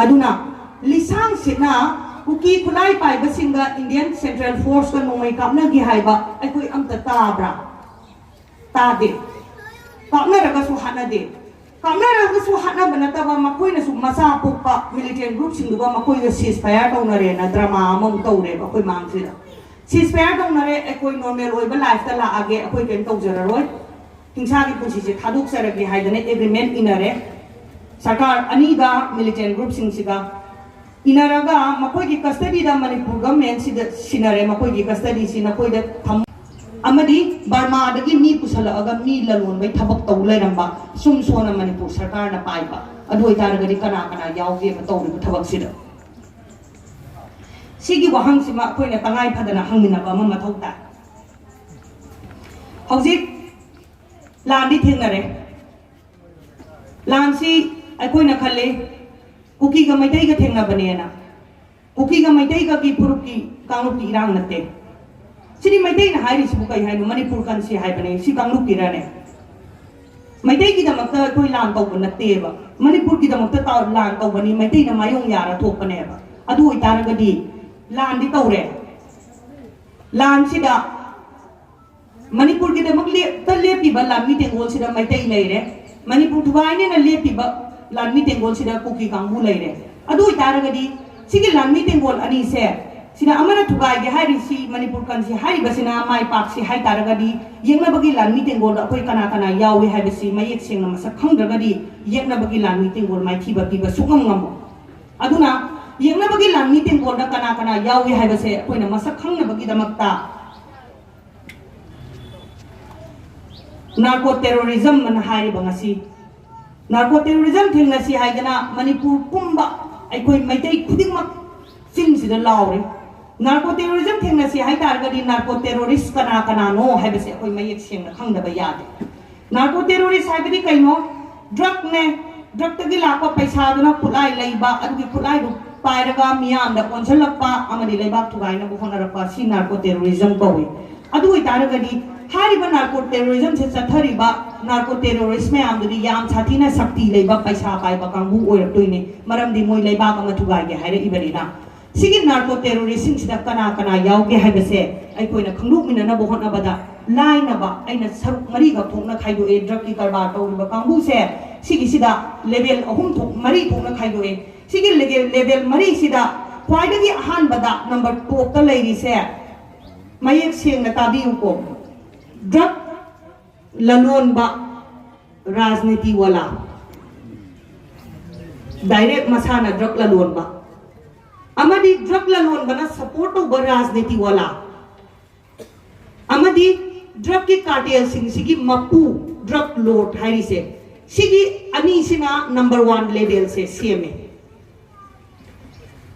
ꯑꯗꯨꯅ ꯂꯤꯁꯥꯡꯁꯤꯠꯅ ꯀꯨꯀꯤ ꯈꯨꯠꯂꯥꯏ ꯄꯥꯏꯕꯁꯤꯡꯒ ꯏꯟꯗꯤꯌꯟ ꯁꯦꯟꯇ꯭ꯔꯦꯜ ꯐꯣꯔꯁꯀ ꯅꯣꯡꯃꯩ ꯀꯥꯞꯅꯈꯤ ꯍꯥꯏꯕ ꯑꯩꯈꯣꯏ ꯑꯝꯇ ꯇꯥꯕ꯭ꯔꯥ? ꯇꯥꯗꯦ꯫ ꯀꯥꯞꯅꯔꯒꯁꯨ ꯍꯥꯠꯅꯗꯦ꯫ ꯀꯥꯞꯅꯔꯒꯁꯨ ꯍꯥꯠꯅꯕ ꯅꯠꯇꯕ, ꯃꯈꯣꯏꯅꯁꯨ ꯃꯆꯥ ꯄꯣꯛꯄ ꯃꯤꯂꯤꯇꯦꯟ ꯒ꯭ꯔꯨꯞꯁꯤꯡꯗꯨꯒ ꯃꯈꯣꯏꯒ ꯁꯤꯁ ꯐꯌꯥꯔ ꯇꯧꯅꯔꯦꯅ ꯗ꯭ꯔꯃꯥ ꯑꯃꯃꯨꯛ ꯇꯧꯔꯦꯕ ꯑꯩꯈꯣꯏ ꯃꯥꯡꯁꯤꯗ꯫ ꯁꯤꯁ ꯐꯌꯥꯔ ꯇꯧꯅꯔꯦ, ꯑꯩꯈꯣꯏ ꯅꯣꯔꯃꯦꯜ ꯑꯣꯏꯕ ꯂꯥꯏꯐꯇ ꯂꯥꯛꯑꯒꯦ, ꯑꯩꯈꯣꯏ ꯀꯔꯤꯝ ꯇꯧꯖꯔꯔꯣꯏ, ꯍꯤꯡꯁꯥꯒꯤ ꯄꯨꯟꯁꯤꯁꯦ ꯊꯥꯗꯣꯛꯆꯔꯒꯦ ꯍꯥꯏꯗꯅ ꯑꯦꯒ꯭ꯔꯤꯃꯦꯟ ꯏꯅꯔꯦ ꯁꯔꯀꯥꯔ ꯑꯅꯤꯒ ꯃꯤꯂꯤꯇꯦꯟ ꯒ꯭ꯔꯨꯞꯁꯤꯡꯁꯤꯒ꯫ ꯏꯅꯔꯒ ꯃꯈꯣꯏꯒꯤ ꯀꯁꯇꯗꯤꯗ ꯃꯅꯤꯄꯨꯔ ꯒꯚꯔꯟꯃꯦꯟꯁꯤꯗ ꯁꯤꯟꯅꯔꯦ, ꯃꯈꯣꯏꯒꯤ ꯀꯁꯇꯗꯤꯁꯤ ꯅꯈꯣꯏꯗ ꯊꯝ-, ꯑꯃꯗꯤ ꯕꯔꯃꯥꯗꯒꯤ ꯃꯤ ꯄꯨꯁꯜꯂꯛꯑꯒ ꯃꯤ ꯂꯂꯣꯟꯕꯩ ꯊꯕꯛ ꯇꯧ ꯂꯩꯔꯝꯕ ꯁꯨꯝ ꯁꯣꯟꯅ ꯃꯅꯤꯄꯨꯔ ꯁꯔꯀꯥꯔꯅ ꯄꯥꯏꯕ, ꯑꯗꯨ ꯑꯣꯏꯇꯥꯔꯒꯗꯤ ꯀꯅꯥ ꯀꯅꯥ ꯌꯥꯎꯒꯦꯕ ꯇꯧꯔꯤꯕ ꯊꯕꯛꯁꯤꯗ? ꯁꯤꯒꯤ ꯋꯥꯍꯪꯁꯤꯃ ꯑꯩꯈꯣꯏꯅ ꯇꯉꯥꯏ ꯐꯗꯅ ꯍꯪꯃꯤꯟꯅꯕ ꯑꯃ ꯃꯊꯧ ꯇꯥꯏ꯫ ꯍꯧꯖꯤꯛ ꯂꯥꯟꯗꯤ ꯊꯦꯡꯅꯔꯦ꯫ ꯂꯥꯟꯁꯤ ꯑꯩꯈꯣꯏꯅ ꯈꯜꯂꯤ ꯀꯨꯀꯤꯒ ꯃꯩꯇꯩꯒ ꯊꯦꯡꯅꯕꯅꯦꯅ꯫ ꯀꯨꯀꯤꯒ ꯃꯩꯇꯩꯒꯒꯤ ꯐꯨꯔꯨꯞꯀꯤ ꯀꯥꯡꯂꯨꯞꯀꯤ ꯏꯔꯥꯡ ꯅꯠꯇꯦ꯫ ꯁꯤꯗꯤ ꯃꯩꯇꯩꯅ ꯍꯥꯏꯔꯤꯁꯤꯕꯨ ꯀꯩ ꯍꯥꯏꯅꯣ? ꯃꯅꯤꯄꯨꯔ ꯀꯟꯁꯤ ꯍꯥꯏꯕꯅꯦ, ꯁꯤ ꯀꯥꯡꯂꯨꯞꯀꯤꯔꯅꯦ? ꯃꯩꯇꯩꯒꯤꯗꯃꯛꯇ ꯑꯩꯈꯣꯏ ꯂꯥꯟ ꯇꯧꯕ ꯅꯠꯇꯦꯕ, ꯃꯅꯤꯄꯨꯔꯒꯤꯗꯃꯛꯇ ꯇꯧ-, ꯂꯥꯟ ꯇꯧꯕꯅꯤ, ꯃꯩꯇꯩꯅ ꯃꯥꯌꯣꯡ ꯌꯥꯔ ꯊꯣꯛꯄꯅꯦꯕ꯫ ꯑꯗꯨ ꯑꯣꯏꯇꯥꯔꯒꯗꯤ ꯂꯥꯟꯗꯤ ꯇꯧꯔꯦ, ꯂꯥꯟꯁꯤꯗ ꯃꯅꯤꯄꯨꯔꯒꯤꯗꯃꯛ ꯂꯦꯞ-, ꯇ ꯂꯦꯞꯄꯤꯕ ꯂꯥꯟꯃꯤ ꯇꯦꯡꯒꯣꯜꯁꯤꯗ ꯃꯩꯇꯩ ꯂꯩꯔꯦ, ꯃꯅꯤꯄꯨꯔ ꯊꯨꯒꯥꯏꯅꯦꯅ ꯂꯦꯞꯄꯤꯕ ꯂꯥꯟꯃꯤ ꯇꯦꯡꯒꯣꯜꯁꯤꯗ ꯀꯨꯀꯤ ꯀꯥꯡꯕꯨ ꯂꯩꯔꯦ꯫ ꯑꯗꯨ ꯑꯣꯏꯇꯥꯔꯒꯗꯤ ꯁꯤꯒꯤ ꯂꯥꯟꯃꯤ ꯇꯦꯡꯒꯣꯜ ꯑꯅꯤꯁꯦ, ꯁꯤꯗ ꯑꯃꯅ ꯊꯨꯒꯥꯏꯒꯦ ꯍꯥꯏꯔꯤꯁꯤ, ꯃꯅꯤꯄꯨꯔ ꯀꯟꯁꯤ ꯍꯥꯏꯔꯤꯕꯁꯤꯅ ꯃꯥꯏ ꯄꯥꯛꯁꯤ ꯍꯥꯏ ꯇꯥꯔꯒꯗꯤ, ꯌꯦꯛꯅꯕꯒꯤ ꯂꯥꯟꯃꯤ ꯇꯦꯡꯒꯣꯜꯗ ꯑꯩꯈꯣꯏ ꯀꯅꯥ ꯀꯅꯥ ꯌꯥꯎꯏ ꯍꯥꯏꯕꯁꯤ ꯃꯌꯦꯛ ꯁꯦꯡꯅ ꯃꯁꯛ ꯈꯪꯗ꯭ꯔꯒꯗꯤ, ꯌꯦꯛꯅꯕꯒꯤ ꯂꯥꯟꯃꯤ ꯇꯦꯡꯒꯣꯜ ꯃꯥꯏꯊꯤꯕ ꯄꯤꯕ ꯁꯨꯡꯉꯝ ꯉꯝꯃꯣꯏ꯫ ꯑꯗꯨꯅ ꯌꯦꯛꯅꯕꯒꯤ ꯂꯥꯟꯃꯤ ꯇꯦꯡꯒꯣꯜꯗ ꯀꯅꯥ ꯀꯅꯥ ꯌꯥꯎꯏ ꯍꯥꯏꯕꯁꯦ ꯑꯩꯈꯣꯏꯅ ꯃꯁꯛ ꯈꯪꯅꯕꯒꯤꯗꯃꯛꯇ ꯅꯥꯔꯀꯣ ꯇꯦꯔꯣꯔꯤꯖꯝ ꯑꯅ ꯍꯥꯏꯔꯤꯕ ꯉꯁꯤ ꯅꯥꯔꯀꯣ ꯇꯦꯔꯣꯔꯤꯖꯝ ꯊꯦꯡꯅꯁꯤ ꯍꯥꯏꯗꯅ ꯃꯅꯤꯄꯨꯔ ꯄꯨꯝꯕ ꯑꯩꯈꯣꯏ ꯃꯩꯇꯩ ꯈꯨꯗꯤꯡꯃꯛ ꯆꯤꯟꯁꯤꯗ ꯂꯥꯎꯔꯦ꯫ ꯅꯥꯔꯀꯣ ꯇꯦꯔꯣꯔꯤꯖꯝ ꯊꯦꯡꯅꯁꯤ ꯍꯥꯏ ꯇꯥꯔꯒꯗꯤ ꯅꯥꯔꯀꯣ ꯇꯦꯔꯣꯔꯤꯁ ꯀꯅꯥ ꯀꯅꯥꯅꯣ ꯍꯥꯏꯕꯁꯦ ꯑꯩꯈꯣꯏ ꯃꯌꯦꯛ ꯁꯦꯡꯅ ꯈꯪꯗꯕ ꯌꯥꯗꯦ꯫ ꯅꯥꯔꯀꯣ ꯇꯦꯔꯣꯔꯤꯁ ꯍꯥꯏꯕꯗꯤ ꯀꯩꯅꯣ? ꯗ꯭ꯔꯛꯅꯦ, ꯗ꯭ꯔꯛꯇꯒꯤ ꯂꯥꯛꯄ ꯄꯩꯁꯥꯗꯨꯅ ꯈꯨꯠꯂꯥꯏ ꯂꯩꯕ, ꯑꯗꯨꯒꯤ ꯈꯨꯠꯂꯥꯏꯗꯨ ꯄꯥꯏꯔꯒ ꯃꯤꯌꯥꯝꯗ ꯑꯣꯟꯁꯤꯜꯂꯛꯄ ꯑꯃꯗꯤ ꯂꯩꯕꯥꯛ ꯊꯨꯒꯥꯏꯅꯕ ꯍꯣꯠꯅꯔꯛꯄ, ꯁꯤ ꯅꯥꯔꯀꯣ ꯇꯦꯔꯣꯔꯤꯖꯝ ꯀꯧꯏ꯫ ꯑꯗꯨ ꯑꯣꯏꯇꯥꯔꯒꯗꯤ ꯍꯥꯏꯔꯤꯕ ꯅꯥꯔꯀꯣ ꯇꯦꯔꯣꯔꯤꯖꯝꯁꯦ ꯆꯠꯊꯔꯤꯕ ꯅꯥꯔꯀꯣ ꯇꯦꯔꯣꯔꯤꯁ ꯃꯌꯥꯝꯗꯨꯗꯤ ꯌꯥꯝ ꯁꯥꯊꯤꯅ ꯁꯛꯇꯤ ꯂꯩꯕ, ꯄꯩꯁꯥ ꯄꯥꯏꯕ ꯀꯥꯡꯕꯨ ꯑꯣꯏꯔꯛꯇꯣꯏꯅꯦ꯫ ꯃꯔꯝꯗꯤ ꯃꯣꯏ ꯂꯩꯕꯥꯛ ꯑꯃ ꯊꯨꯒꯥꯏꯒꯦ ꯍꯥꯏꯔꯛꯏꯕꯅꯤꯅ, ꯁꯤꯒꯤ ꯅꯥꯔꯀꯣ ꯇꯦꯔꯣꯔꯤꯁꯁꯤꯡꯁꯤꯗ ꯀꯅꯥ ꯀꯅꯥ ꯌꯥꯎꯒꯦ ꯍꯥꯏꯕꯁꯦ ꯑꯩꯈꯣꯏꯅ ꯈꯪꯗꯣꯛꯃꯤꯟꯅꯅꯕ ꯍꯣꯠꯅꯕꯗ, ꯂꯥꯏꯅꯕ ꯑꯩꯅ ꯁꯔꯨꯛ ꯃꯔꯤꯈꯛ ꯊꯣꯛꯅ ꯈꯥꯏꯗꯣꯛꯑꯦ꯫ ꯗ꯭ꯔꯒꯀꯤ ꯀꯔꯕꯥꯔ ꯇꯧꯔꯤꯕ ꯀꯥꯡꯕꯨꯁꯦ ꯁꯤꯒꯤꯁꯤꯗ ꯂꯦꯕꯦꯜ ꯑꯍꯨꯝ ꯊꯣꯛ, ꯃꯔꯤ ꯊꯣꯛꯅ ꯈꯥꯏꯗꯣꯛꯑꯦ꯫ ꯁꯤꯒꯤ ꯂꯦꯕꯦꯜ, ꯂꯦꯕꯦꯜ ꯃꯔꯤꯁꯤꯗ ꯈ꯭ꯋꯥꯏꯗꯒꯤ ꯑꯍꯥꯟꯕꯗ ꯅꯝꯕꯔ ꯇꯣꯞꯇ ꯂꯩꯔꯤꯁꯦ, ꯃꯌꯦꯛ ꯁꯦꯡꯅ ꯇꯥꯕꯤꯌꯨꯀꯣ, ꯗ꯭ꯔꯒ ꯂꯂꯣꯟꯕ, ꯔꯥꯖꯅꯤꯇꯤ ꯋꯥꯂꯥ, ꯗꯥꯏꯔꯦꯛ ꯃꯁꯥꯅ ꯗ꯭ꯔꯒ ꯂꯂꯣꯟꯕ, ꯑꯃꯗꯤ ꯗ꯭ꯔꯒ ꯂꯂꯣꯟꯕꯅ ꯁꯄꯣꯔꯠ ꯇꯧꯕ ꯔꯥꯖꯅꯤꯇꯤ ꯋꯥꯂꯥ, ꯑꯃꯗꯤ ꯗ꯭ꯔꯒꯀꯤ ꯀꯥꯔꯇꯦꯜꯁꯤꯡꯁꯤꯒꯤ ꯃꯄꯨ, ꯗ꯭ꯔꯒ ꯂꯣꯔꯗ ꯍꯥꯏꯔꯤꯁꯦ, ꯁꯤꯒꯤ ꯑꯅꯤꯁꯤꯅ ꯅꯝꯕꯔ ꯋꯥꯟ ꯂꯦꯕꯦꯜꯁꯦ ꯁꯦꯝꯃꯦ꯫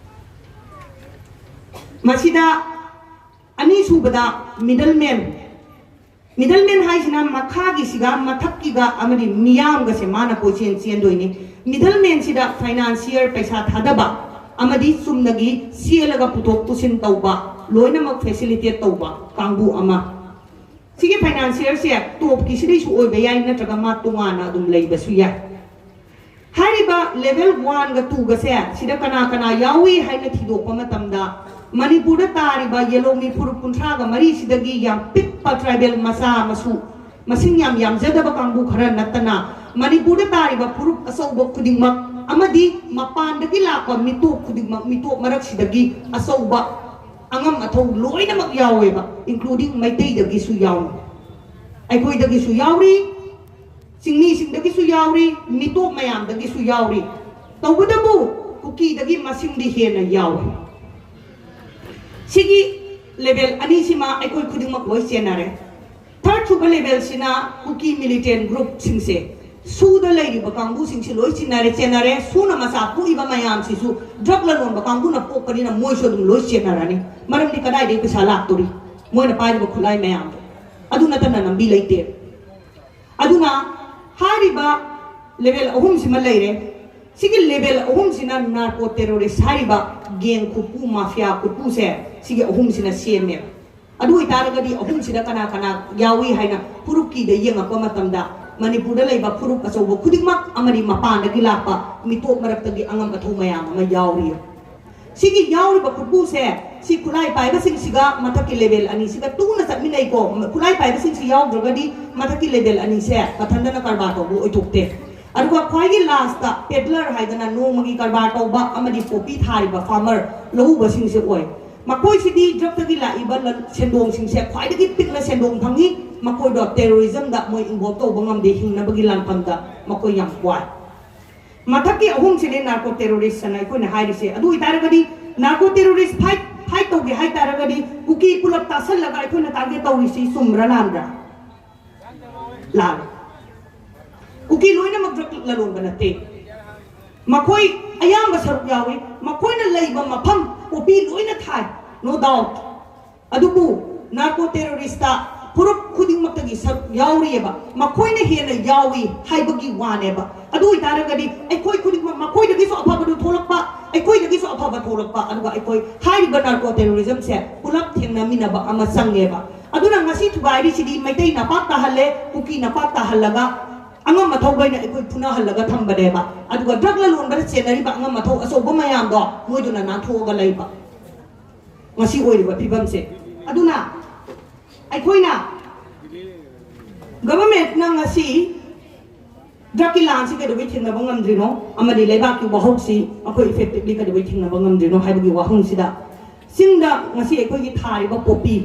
ꯃꯁꯤꯗ ꯑꯅꯤꯁꯨꯕꯗ ꯃꯤꯗꯜ ꯃꯦꯟ, ꯃꯤꯗꯜ ꯃꯦꯟ ꯍꯥꯏꯁꯤꯅ ꯃꯈꯥꯒꯤꯁꯤꯒ ꯃꯊꯛꯀꯤꯒ ꯑꯃꯗꯤ ꯃꯤꯌꯥꯝꯒꯁꯦ ꯃꯥꯅ ꯀꯣꯏꯆꯦꯟ ꯆꯦꯟꯗꯣꯏꯅꯤ꯫ ꯃꯤꯗꯜ ꯃꯦꯟꯁꯤꯗ ꯐꯥꯏꯅꯥꯟꯁꯤꯌꯔ, ꯄꯩꯁꯥ ꯊꯥꯗꯕ ꯑꯃꯗꯤ ꯆꯨꯝꯅꯒꯤ ꯆꯦꯜꯂꯒ ꯄꯨꯊꯣꯛ ꯄꯨꯁꯤꯟ ꯇꯧꯕ, ꯂꯣꯏꯅꯃꯛ ꯐꯦꯁꯤꯂꯤꯇꯦꯠ ꯇꯧꯕ ꯀꯥꯡꯕꯨ ꯑꯃ꯫ ꯁꯤꯒꯤ ꯐꯥꯏꯅꯥꯟꯁꯤꯌꯔꯁꯦ ꯇꯣꯞꯀꯤꯁꯤꯗꯩꯁꯨ ꯑꯣꯏꯕ ꯌꯥꯏ, ꯅꯠꯇ꯭ꯔꯒ ꯃꯥ ꯇꯣꯉꯥꯟꯅ ꯑꯗꯨꯝ ꯂꯩꯕꯁꯨ ꯌꯥꯏ꯫ ꯍꯥꯏꯔꯤꯕ ꯂꯦꯚꯦꯜ ꯋꯥꯟꯒ ꯇꯨꯒꯁꯦ ꯁꯤꯗ ꯀꯅꯥ ꯀꯅꯥ ꯌꯥꯎꯏ ꯍꯥꯏꯅ ꯊꯤꯗꯣꯛꯄ ꯃꯇꯝꯗ, ꯃꯅꯤꯄꯨꯔꯗ ꯇꯥꯔꯤꯕ ꯌꯦꯂꯧꯃꯤ ꯐꯨꯔꯨꯞ ꯀꯨꯟꯊ꯭ꯔꯥꯒ ꯃꯔꯤꯁꯤꯗꯒꯤ ꯌꯥꯝ ꯄꯤꯛꯄ ꯇ꯭ꯔꯥꯏꯕꯦꯜ ꯃꯆꯥ ꯃꯁꯨ, ꯃꯁꯤꯡ ꯌꯥꯝ ꯌꯥꯝꯖꯗꯕ ꯀꯥꯡꯕꯨ ꯈꯔ ꯅꯠꯇꯅ, ꯃꯅꯤꯄꯨꯔꯗ ꯇꯥꯔꯤꯕ ꯐꯨꯔꯨꯞ ꯑꯆꯧꯕ ꯈꯨꯗꯤꯡꯃꯛ ꯑꯃꯗꯤ ꯃꯄꯥꯟꯗꯒꯤ ꯂꯥꯛꯄ ꯃꯤꯇꯣꯞ ꯈꯨꯗꯤꯡꯃꯛ, ꯃꯤꯇꯣꯞ ꯃꯔꯛꯁꯤꯗꯒꯤ ꯑꯆꯧꯕ ꯑꯉꯝ ꯑꯊꯧ ꯂꯣꯏꯅꯃꯛ ꯌꯥꯎꯋꯦꯕ, including ꯃꯩꯇꯩꯗꯒꯤꯁꯨ ꯌꯥꯎꯏ, ꯑꯩꯈꯣꯏꯗꯒꯤꯁꯨ ꯌꯥꯎꯔꯤ, ꯆꯤꯡꯃꯤꯁꯤꯡꯗꯒꯤꯁꯨ ꯌꯥꯎꯔꯤ, ꯃꯤꯇꯣꯞ ꯃꯌꯥꯝꯗꯒꯤꯁꯨ ꯌꯥꯎꯔꯤ꯫ ꯇꯧꯕꯇꯕꯨ ꯀꯨꯀꯤꯗꯒꯤ ꯃꯁꯤꯡꯗꯤ ꯍꯦꯟꯅ ꯌꯥꯎꯏ꯫ ꯁꯤꯒꯤ ꯂꯦꯚꯦꯜ ꯑꯅꯤꯁꯤꯃ ꯑꯩꯈꯣꯏ ꯈꯨꯗꯤꯡꯃꯛ ꯂꯣꯏ ꯆꯦꯟꯅꯔꯦ꯫ ꯊꯥꯔꯠ ꯁꯨꯕ ꯂꯦꯚꯦꯜꯁꯤꯅ ꯀꯨꯀꯤ ꯃꯤꯂꯤꯇꯦꯟ ꯒ꯭ꯔꯨꯞꯁꯤꯡꯁꯦ, ꯁꯨꯗ ꯂꯩꯔꯤꯕ ꯀꯥꯡꯕꯨꯁꯤꯡꯁꯤ ꯂꯣꯏ ꯆꯤꯟꯅꯔꯦ, ꯆꯦꯟꯅꯔꯦ꯫ ꯁꯨꯅ ꯃꯆꯥ ꯄꯣꯛꯏꯕ ꯃꯌꯥꯝꯁꯤꯁꯨ ꯗ꯭ꯔꯒ ꯂꯂꯣꯟꯕ ꯀꯥꯡꯕꯨꯅ ꯄꯣꯛꯄꯅꯤꯅ ꯃꯣꯏꯁꯨ ꯑꯗꯨꯝ ꯂꯣꯏ ꯆꯦꯟꯅꯔꯅꯤ꯫ ꯃꯔꯝꯗꯤ ꯀꯗꯥꯏꯗꯒꯤ ꯄꯩꯁꯥ ꯂꯥꯛꯇꯣꯔꯤ? ꯃꯣꯏꯅ ꯄꯥꯏꯔꯤꯕ ꯈꯨꯠꯂꯥꯏ ꯃꯌꯥꯝꯗꯣ꯫ ꯑꯗꯨ ꯅꯠꯇꯅ ꯂꯝꯕꯤ ꯂꯩꯇꯦ꯫ ꯑꯗꯨꯅ ꯍꯥꯏꯔꯤꯕ ꯂꯦꯚꯦꯜ ꯑꯍꯨꯝꯁꯤꯃ ꯂꯩꯔꯦ꯫ ꯁꯤꯒꯤ ꯂꯦꯚꯦꯜ ꯑꯍꯨꯝꯁꯤꯅ ꯅꯥꯔꯀꯣ ꯇꯦꯔꯣꯔꯤꯁ ꯍꯥꯏꯔꯤꯕ ꯒꯦꯡ ꯈꯨꯄꯨ, ꯃꯥꯐꯤꯌꯥ ꯈꯨꯄꯨꯁꯦ ꯁꯤꯒꯤ ꯑꯍꯨꯝꯁꯤꯅ ꯁꯦꯝꯃꯦꯕ꯫ ꯑꯗꯨ ꯑꯣꯏꯇꯥꯔꯒꯗꯤ ꯑꯍꯨꯝꯁꯤꯗ ꯀꯅꯥ ꯀꯅꯥ ꯌꯥꯎꯏ ꯍꯥꯏꯅ ꯐꯨꯔꯨꯞꯀꯤꯗ ꯌꯦꯡꯉꯛꯄ ꯃꯇꯝꯗ, ꯃꯅꯤꯄꯨꯔꯗ ꯂꯩꯕ ꯐꯨꯔꯨꯞ ꯑꯆꯧꯕ ꯈꯨꯗꯤꯡꯃꯛ ꯑꯃꯗꯤ ꯃꯄꯥꯟꯗꯒꯤ ꯂꯥꯛꯄ ꯃꯤꯇꯣꯞ ꯃꯔꯛꯇꯒꯤ ꯑꯉꯝ ꯑꯊꯧ ꯃꯌꯥꯝ ꯑꯃ ꯌꯥꯎꯔꯤ꯫ ꯁꯤꯒꯤ ꯌꯥꯎꯔꯤꯕ ꯈꯨꯠꯄꯨꯁꯦ, ꯁꯤ ꯈꯨꯠꯂꯥꯏ ꯄꯥꯏꯕꯁꯤꯡꯁꯤꯒ ꯃꯊꯛꯀꯤ ꯂꯦꯚꯦꯜ ꯑꯅꯤꯁꯤꯒ ꯇꯨꯅ ꯆꯠꯃꯤꯟꯅꯩꯀꯣ꯫ ꯈꯨꯠꯂꯥꯏ ꯄꯥꯏꯕꯁꯤꯡꯁꯤ ꯌꯥꯎꯗ꯭ꯔꯒꯗꯤ ꯃꯊꯛꯀꯤ ꯂꯦꯚꯦꯜ ꯑꯅꯤꯁꯦ ꯃꯊꯟꯇꯅ ꯀꯔꯕꯥꯔ ꯇꯧꯕ ꯑꯣꯏꯊꯣꯛꯇꯦ꯫ ꯑꯗꯨꯒ ꯈ꯭ꯋꯥꯏꯒꯤ ꯂꯥꯁꯇ ꯄꯦꯗꯂꯔ ꯍꯥꯏꯗꯅ ꯅꯣꯡꯃꯒꯤ ꯀꯔꯕꯥꯔ ꯇꯧꯕ ꯑꯃꯗꯤ ꯄꯣꯄꯤ ꯊꯥꯔꯤꯕ ꯐꯥꯔꯃꯔ, ꯂꯧꯎꯕꯁꯤꯡꯁꯦ ꯑꯣꯏ꯫ ꯃꯈꯣꯏꯁꯤꯗꯤ ꯗ꯭ꯔꯒꯇꯒꯤ ꯂꯥꯛꯏꯕ ꯂꯟ-, ꯁꯦꯟꯗꯣꯡꯁꯤꯡꯁꯦ ꯈ꯭ꯋꯥꯏꯗꯒꯤ ꯄꯤꯛꯅ ꯁꯦꯟꯗꯣꯡ ꯐꯪꯉꯤ꯫ ꯃꯈꯣꯏꯗꯣ ꯇꯦꯔꯣꯔꯤꯖꯝꯗ ꯃꯣꯏ ꯏꯟꯚꯣꯜꯕ ꯇꯧꯕ ꯉꯝꯗꯦ, ꯍꯤꯡꯅꯕꯒꯤ ꯂꯥꯟꯐꯝꯗ ꯃꯈꯣꯏ ꯌꯥꯝ ꯋꯥꯏ꯫ ꯃꯊꯛꯀꯤ ꯑꯍꯨꯝꯁꯤꯅꯦ ꯅꯥꯔꯀꯣ ꯇꯦꯔꯣꯔꯤꯁ ꯑꯅ ꯑꯩꯈꯣꯏꯅ ꯍꯥꯏꯔꯤꯁꯦ꯫ ꯑꯗꯨ ꯑꯣꯏꯇꯥꯔꯒꯗꯤ ꯅꯥꯔꯀꯣ ꯇꯦꯔꯣꯔꯤꯁ ꯐꯥꯏꯠ, ꯐꯥꯏꯠ ꯇꯧꯒꯦ ꯍꯥꯏꯇꯥꯔꯒꯗꯤ ꯀꯨꯀꯤ ꯄꯨꯂꯞ ꯇꯥꯁꯜꯂꯒ ꯑꯩꯈꯣꯏꯅ ꯇꯥꯔꯒꯦꯠ ꯇꯧꯔꯤꯁꯤ ꯆꯨꯝꯕ꯭ꯔꯥ ꯂꯥꯟꯕ꯭ꯔꯥ? ꯂꯥꯜꯂꯦ꯫ ꯀꯨꯀꯤ ꯂꯣꯏꯅꯃꯛ ꯗ꯭ꯔꯒ ꯂꯂꯣꯟꯕ ꯅꯠꯇꯦ꯫ ꯃꯈꯣꯏ ꯑꯌꯥꯝꯕ ꯁꯔꯨꯛ ꯌꯥꯎꯏ꯫ ꯃꯈꯣꯏꯅ ꯂꯩꯕ ꯃꯐꯝ ꯄꯣꯄꯤ ꯂꯣꯏꯅ ꯊꯥꯏ, no doubt꯫ ꯑꯗꯨꯕꯨ ꯅꯥꯔꯀꯣ ꯇꯦꯔꯣꯔꯤꯁꯇ ꯐꯨꯔꯨꯞ ꯈꯨꯗꯤꯡꯃꯛꯇꯒꯤ ꯁꯔꯨꯛ ꯌꯥꯎꯔꯤꯑꯕ, ꯃꯈꯣꯏꯅ ꯍꯦꯟꯅ ꯌꯥꯎꯏ ꯍꯥꯏꯕꯒꯤ ꯋꯥꯅꯦꯕ꯫ ꯑꯗꯨ ꯑꯣꯏꯇꯥꯔꯒꯗꯤ ꯑꯩꯈꯣꯏ ꯈꯨꯗꯤꯡꯃꯛ, ꯃꯈꯣꯏꯗꯒꯤꯁꯨ ꯑꯐꯕꯗꯨ ꯊꯣꯛꯂꯛꯄ, ꯑꯩꯈꯣꯏꯗꯒꯤꯁꯨ ꯑꯐꯕ ꯊꯣꯛꯂꯛꯄ, ꯑꯗꯨꯒ ꯑꯩꯈꯣꯏ ꯍꯥꯏꯔꯤꯕ ꯅꯥꯔꯀꯣ ꯇꯦꯔꯣꯔꯤꯖꯝꯁꯦ ꯄꯨꯂꯞ ꯊꯦꯡꯅꯃꯤꯟꯅꯕ ꯑꯃ ꯆꯪꯉꯦꯕ꯫ ꯑꯗꯨꯅ ꯉꯁꯤ ꯊꯨꯒꯥꯏꯔꯤꯁꯤꯗꯤ ꯃꯩꯇꯩ ꯅꯄꯥꯛ ꯇꯥꯍꯜꯂꯦ, ꯀꯨꯀꯤ ꯅꯄꯥꯛ ꯇꯥꯍꯜꯂꯒ ꯑꯉꯝ ꯑꯊꯧꯈꯩꯅ ꯑꯩꯈꯣꯏ ꯐꯨꯅꯍꯜꯂꯒ ꯊꯝꯕꯅꯦꯕ꯫ ꯑꯗꯨꯒ ꯗ꯭ꯔꯒ ꯂꯂꯣꯟꯕꯗ ꯆꯦꯟꯅꯔꯤꯕ ꯑꯉꯝ ꯑꯊꯧ ꯑꯆꯧꯕ ꯃꯌꯥꯝꯗꯣ ꯃꯣꯏꯗꯨꯅ ꯅꯥꯟꯊꯣꯛꯑꯒ ꯂꯩꯕ꯫ ꯉꯁꯤ ꯑꯣꯏꯔꯤꯕ ꯐꯤꯕꯝꯁꯦ꯫ ꯑꯗꯨꯅ ꯑꯩꯈꯣꯏꯅ, ꯒꯚꯔꯟꯃꯦꯟꯠꯅ ꯉꯁꯤ ꯗ꯭ꯔꯒꯀꯤ ꯂꯥꯟꯁꯤ ꯀꯩꯗꯧꯕꯩ ꯊꯦꯡꯅꯕ ꯉꯝꯗ꯭ꯔꯤꯅꯣ ꯑꯃꯗꯤ ꯂꯩꯕꯥꯛꯀꯤ ꯋꯥꯍꯧꯁꯤ ꯑꯩꯈꯣꯏ ꯏꯐꯦꯛꯇꯤꯚꯂꯤ ꯀꯩꯗꯧꯕꯩ ꯊꯦꯡꯅꯕ ꯉꯝꯗ꯭ꯔꯤꯅꯣ ꯍꯥꯏꯕꯒꯤ ꯋꯥꯍꯪꯁꯤꯗ, ꯆꯤꯡꯗ ꯉꯁꯤ ꯑꯩꯈꯣꯏꯒꯤ ꯊꯥꯔꯤꯕ ꯄꯣꯄꯤ,